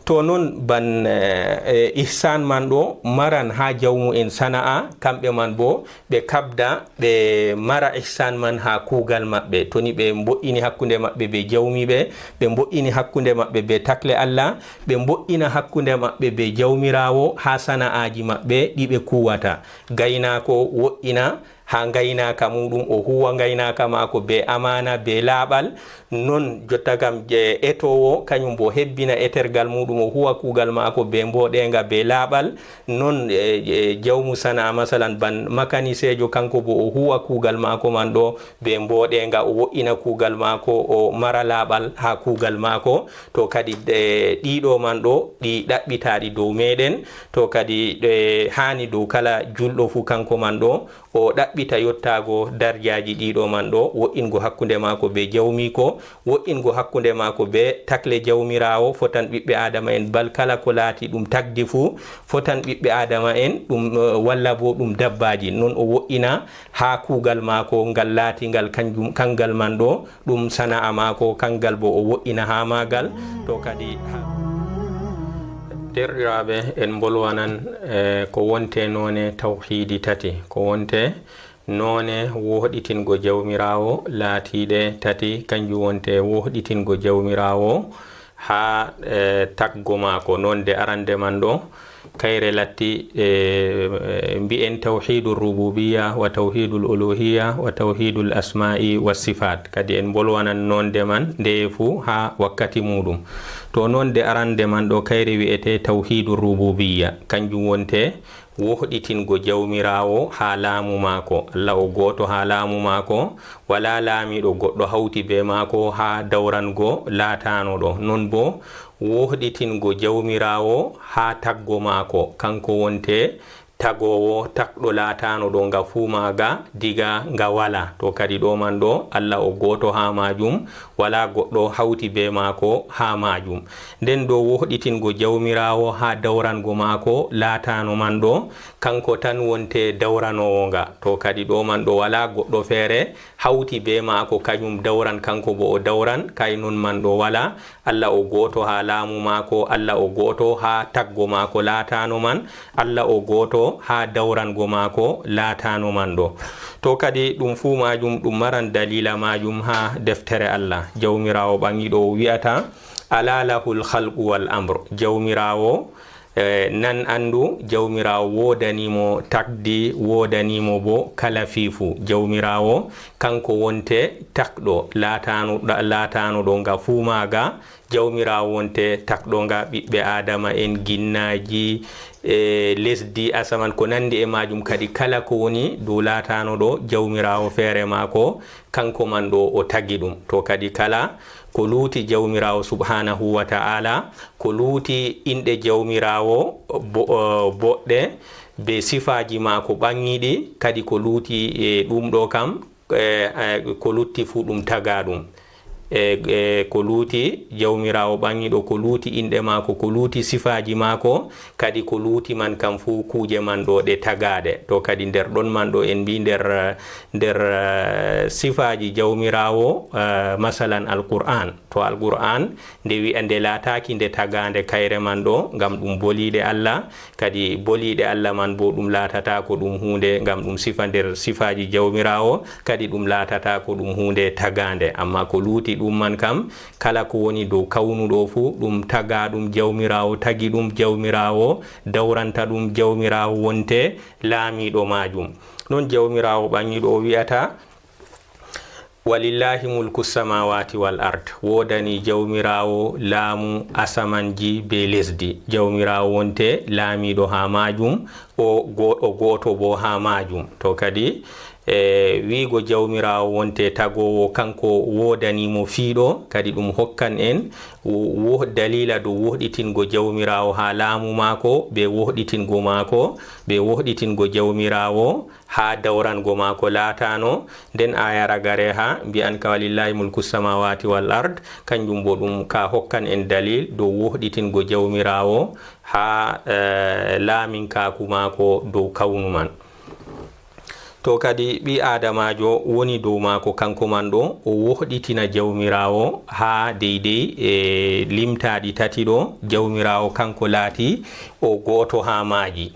To non ban, eh, eh, ihsan man ɗo maran haa jawmu'en sana'a, kamɓe man bo ɓe kabda, ɓe mara ihsan man haa kuugal maɓɓe. To ni ɓe mbo'ini hakkunde maɓɓe be jawmiiɓe, ɓe mbo'ini hakkunde maɓɓe be takle Allah, ɓe mbo'ina hakkunde maɓɓe be Jawmiraawo haa sana'aaji maɓɓe ɗi ɓe kuwata. Gaynaako wo'ina haa ngaynaaka muuɗum, o huwa ngaynaaka maako be amaana, be laaɓal. Non jotta kam, je-, etoowo, kanyum bo hebbina etergal muuɗum, o huwa kuugal maako be mbooɗeeŋga, be laaɓal. Non, e, e, jawmu sana'a, masalan, ban makaniseejo, kanko bo o huwa kuugal maako man ɗo be mbooɗeeŋga, o wo'ina kuugal maako, o mara laaɓal haa kuugal maako. To kadi, e, ɗiɗo man ɗo, ɗi ɗaɓɓitaaɗi dow meeɗen. To kadi, ɗe haani dow kala julɗo fuu, kanko man ɗo, o ɗaɓɓita yottaago darjaaji ɗiɗo man ɗo, wo'ingo hakkunde maako be jawmiiko, wo'ingo hakkunde maako be takle Jawmiraawo, fotan ɓiɓɓe Aadama en bal kala ko laati ɗum tagdi fuu, fotan ɓiɓɓe Aadama en ɗum, eh, walla bo ɗum dabbaaji. Non o wo'ina haa kuugal maako ngal laati ngal kanjum, kangal man ɗo, ɗum sana'a maako, kangal bo o wo'ina haa maagal. To kadi ha-, derɗiraaɓe, en mbolwanan, eh, ko wonte noone tawhiidi tati, ko wonte noone wohɗitingo Jawmiraawo laatiiɗe tati, kanjum wonte wohɗitingo Jawmiraawo haa, eh, taggo maako. Nonde arande man ɗo, kayre latti, eh, mbi'en tawhiidu rububiya wa tawhiidul uluhiya wa tawhiidul asma'i wa sifaat. Kadi en mbolwanan nonde man ndeye fuu haa wakkati muuɗum. To nonde arande man ɗo, kayre wi'ete tawhiidu rububiya, kanjum wonte wohɗitingo Jawmiraawo haa laamu maako. Allah o gooto haa laamu maako, walaa laamiiɗo goɗɗo hawti bee maako haa dawrango laataano ɗo. Non boo, wohɗitingo Jawmiraawo haa taggo maako, kanko wonte tagoowo, tagɗo laataano ɗo nga fuu maaga diga nga walaa. To kadi ɗo man ɗo, Allah o gooto haa maajum, walaa goɗɗo hawti bee maako haa maajum. Nden dow wohɗitingo Jawmiraawo haa dawrango maako laataano man ɗo, kanko tan wonte dawranoowo nga. To kadi ɗo man ɗo, walaa goɗɗo feere hawti bee maako, kanyum dawran, kanko bo o dawran, kay non man ɗo walaa. Allah o gooto haa laamu maako, Allah o gooto haa taggo maako laataano man, Allah o gooto haa dawrango maako laataano man ɗo. To kadi ɗum fuu maajum, ɗum maran daliila maajum haa deftere Allah. Jawmiraawo ɓaŋiiɗo o wi'ata, "Alaa lahul khalqu wal amr." Jawmiraawo, eh, nan anndu, Jawmiraawo woodani mo tagdi, woodani mo bo kala fii fuu. Jawmiraawo kanko wonte tagɗo, laataano, laataano ɗo nga fuu maaga. Jawmiraawo wonte tagɗo nga ɓiɓɓe Aadama en, ginnaaji, e lesdi, asaman, ko nandi e maajum, kadi kala ko woni dow laataano ɗo, Jawmiraawo feere maako, kanko man ɗo o tagi ɗum. To kadi kala ko luuti Jawmiraawo subhaanahu wa ta'ala, ko luuti inɗe Jawmiraawo bo-, eh, boɗɗe, be sifaaji maako ɓaŋiiɗi, kadi ko luuti e ɗum ɗo kam, eh, eh, ko lutti fuu ɗum tagaa ɗum. E, e ko luuti Jawmiraawo ɓaŋiiɗo, ko luuti inɗe maako, ko luuti sifaaji maako, kadi ko luuti man kam fuu kuuje man ɗo ɗe tagaaɗe. To kadi nder ɗon man ɗo en mbii nder, nder, eh, sifaaji Jawmiraawo, eh, masalan Alqur'aan. To Alqur'aan nde wi'a nde laataaki nde tagaande kayre man ɗo, ngam ɗum boliiɗe Allah, kadi boliiɗe Allah man boo ɗum laatataako ɗum huunde, ngam ɗum sifa nder sifaaji Jawmiraawo, kadi ɗum laatataako ɗum huunde tagaande. Ammaa ko luuti ɗum man kam, kala ko woni dow kawnu ɗo fuu, ɗum tagaaɗum Jawmiraawo tagi ɗum, Jawmiraawo dawranta ɗum, Jawmiraawo wonte laamiiɗo maajum. Non Jawmiraawo ɓaŋiiɗo o wi'ata, "Walillahi mulku samawati wal ard." Woodani Jawmiraawo laamu asamanji be lesdi. Jawmiraawo wonte laamiiɗo haa maajum, o go-, o gooto boo haa maajum. To kadi, e, wi'go Jawmiraawo wonte tagoowo, kanko woodani mo fiiɗo, kadi ɗum hokkan en wo-, wo-, daliila dow wohɗitingo Jawmiraawo haa laamu maako, be wohɗitingo maako, be wohɗitingo Jawmiraawo haa dawrango maako laatano. Nden aaya ragareha mbi'an ka, "Walillahi mulku samawati wal ard." Kanjum bo ɗum ka hokkan en dalil dow wohɗitingo Jawmiraawo haa, eh, laaminkaaku maako dow kawnu man. To kadi ɓii aadamaajo woni dow maako kanko man ɗo, o wohɗitina Jawmiraawo haa deydey e limtaaɗi tati ɗo, Jawmiraawo kanko laati o gooto haa maaji.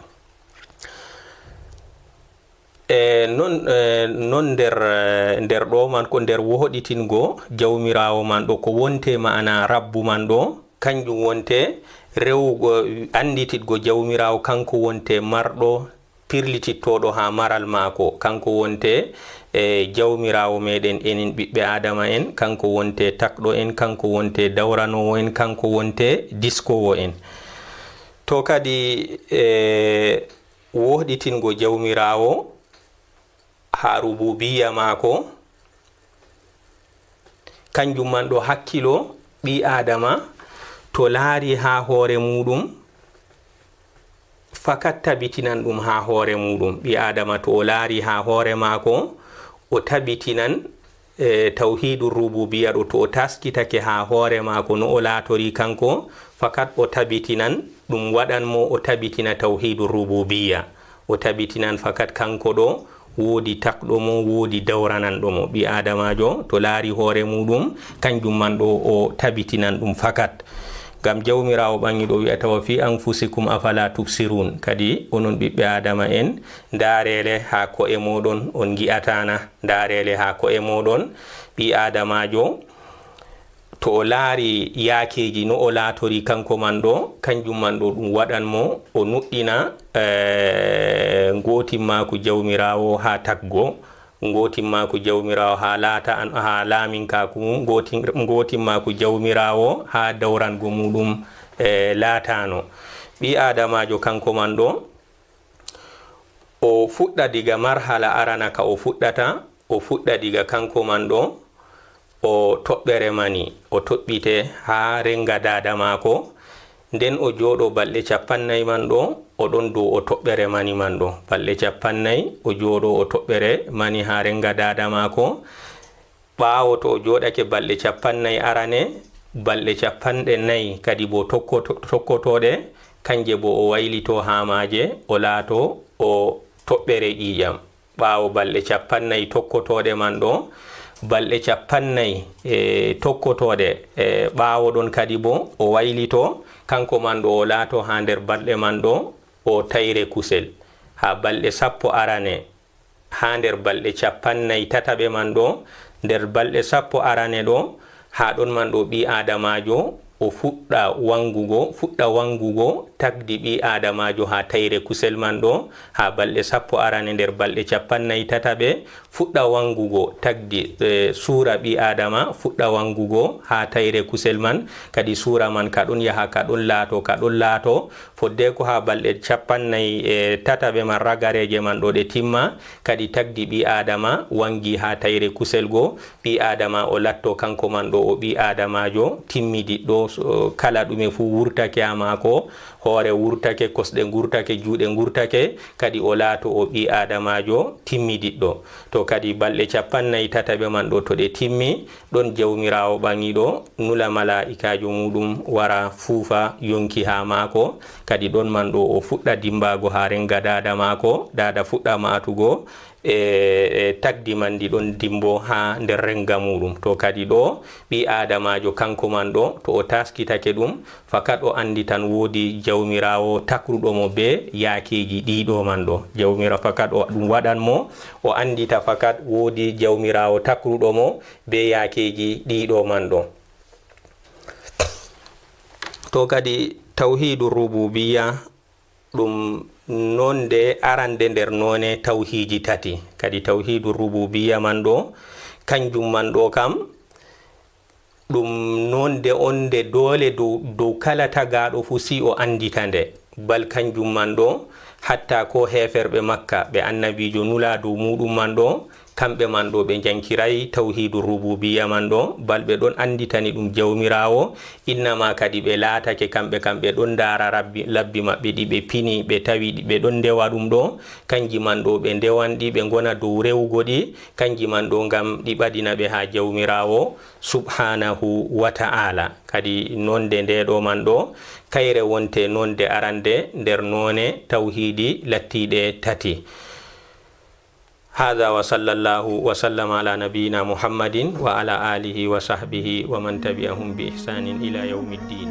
E non, e non nder, e nder ɗo man ko nder wohɗitingo Jawmiraawo man ɗo, ko wonte ma'ana Rabbu man ɗo, kanjum wonte rewugo, anndititgo Jawmiraawo kanko wonte marɗo, pirlitittooɗo haa maral maako, kanko wonte, e, Jawmiraawo meɗen enen ɓiɓɓe Aadama en, kanko wonte takɗo en, kanko wonte dawranoowo en, kanko wonte diskoowo en. To kadi, e, wohɗitingo Jawmiraawo haa rububiya maako, kanjum man ɗo hakkilo ɓii Aadama to laari haa hoore muuɗum, fakat tabitinan ɗum haa hoore muuɗum. Ɓii Aadama to o laari haa hoore maako, o tabitinan, e, tawhiidu rububiya ɗo, to o taskitake haa hoore maako no o laatori kanko, fakat o tabitinan ɗum waɗan mo o tabitina tawhiidu rububiya. O tabitinan fakat kanko ɗo woodi takɗo mo, woodi dawrananɗo mo. Ɓii aadamaajo to laari hoore muuɗum, kanjum man ɗo o tabitinan ɗum fakat. Ngam Jawmiraawo ɓaŋiiɗo wi'ata, "Wa fi anfusikum afala tubsirun." Kadi onon ɓiɓɓe aadama en, ndaarele haa ko'e mooɗon, on ngi'ataana? Ndaarele haa ko'e mooɗon. Ɓii aadamaajo to o laari yaakeeji no o laatori kanko man ɗo, kanjum man ɗo ɗum waɗan mo o nuɗɗina, eh, ngootimmaaku Jawmiraawo haa taggo, ngootimmaaku Jawmiraawo haa laata an-, haa laaminkaaku mum, ngooti-, ngootimmaaku Jawmiraawo haa dawrango muuɗum, eh, laataano. Ɓii aadamaajo kanko man ɗo, o fuɗɗa diga marhala arana ka o fuɗɗata, o fuɗɗa diga kanko man ɗo, o toɓɓere mani, o toɓɓite haa renga daada maako, nden o jooɗo balɗe capannay man ɗo, o ɗon dow o toɓɓere mani man ɗo. Balɗe capannay, o jooɗo o toɓɓere mani haa renga daada maako. Ɓaawo to o jooɗake balɗe capannay arane, balɗe capanɗe nay kadi bo tokkoto-, tokkotooɗe, kanje bo o waylito haa maaje, o laato o toɓɓere ƴiiƴam. Ɓaawo balɗe capannay tokkotooɗe man ɗo, balɗe capannay, e, tokkotooɗe, e, ɓaawo ɗon kadi bo o waylito, kanko man ɗo o laato haa nder balɗe man ɗo, o tayre kusel. Haa balɗe sappo arane, haa nder balɗe capannay tataɓe man ɗo, nder balɗe sappo arane ɗo, haa ɗon man ɗo ɓii aadamaajo o fuɗɗa wangugo, fuɗɗa wangugo tagdi ɓii aadamaajo haa tayre kusel man ɗo, haa balɗe sappo arane nder balɗe capannay tataɓe, fuɗɗa wangugo tagdi, e, suura ɓii aadama, fuɗɗa wangugo haa tayre kusel man, kadi suura man ka ɗon yaha, ka ɗon laato, ka ɗon laato, fodde ko haa balɗe capannay e tataɓe man ragareeje man ɗo ɗe timma, kadi tagdi ɓii aadama wangi haa tayre kusel go, ɓii aadama o latto kanko man ɗo o ɓii aadamaajo timmidiɗɗo, So kala ɗume fuu wurtake haa maako, hoore wurtake, kosɗe ngurtake, juuɗe ngurtake, kadi o laato o ɓii aadamaajo timmidiɗɗo. To kadi balɗe cappannayi tataɓe man ɗo, to ɗe timmi, ɗon Jawmiraawo ɓaŋiiɗo nula malaa'ikaajo muuɗum wara fuufa yonki haa maako. Kadi ɗon man ɗo o fuɗɗa dimbaago haa reŋga daada maako, daada fuɗɗa maatugo, e, e tagdi man ndi ɗon dimbo haa nder reŋga muuɗum. To kadi ɗo ɓii aadamaajo kanko man ɗo, to o taaskitake ɗum, fakat o annditan woodi Jawmiraawo takruɗo mo bee yaakeeji ɗiɗo man ɗo. Jawmira-, fakat o ɗum waɗan mo, o anndita fakat woodi Jawmiraawo takruɗo mo bee yaakeeji ɗiɗo man ɗo. To kadi tawhiidu rububiyya, ɗum nonde arande nder none tawhiiji tati. Kadi tawhiidu rububiyya man ɗo, kanjum man ɗo kam, ɗum nonde on nde doole dow, dow kala tagaaɗo fuu si o anndita nde. Bal kanjum man ɗo, hatta ko heeferɓe Makka, ɓe annabiijo nula dow muuɗum man ɗo, kamɓe man ɗo ɓe njankiraay tawhiidu rububiyya man ɗo, bal ɓe ɗon annditani ɗum Jawmiraawo, innama kadi ɓe laatake kamɓe kam ɓe ɗon ndaara rabbi, labbi maɓɓe ɗi ɓe pini, ɓe tawi ɗi, ɓe ɗon ndewa ɗum ɗo, kanji man ɗo ɓe ndewan ɗi, ɓe ngona dow rewugo ɗi, kanji man ɗo ngam ɗi ɓadina ɓe haa Jawmiraawo subhaanahu wa ta'ala. Kadi nonde nde ɗo man ɗo, kayre wonte nonde arande nder none tawhiidi lattiiɗe tati. هذا وصلى الله وسلم على نبينا محمد وعلى آله وصحبه ومن تبعهم بإحسان إلى يوم الدين.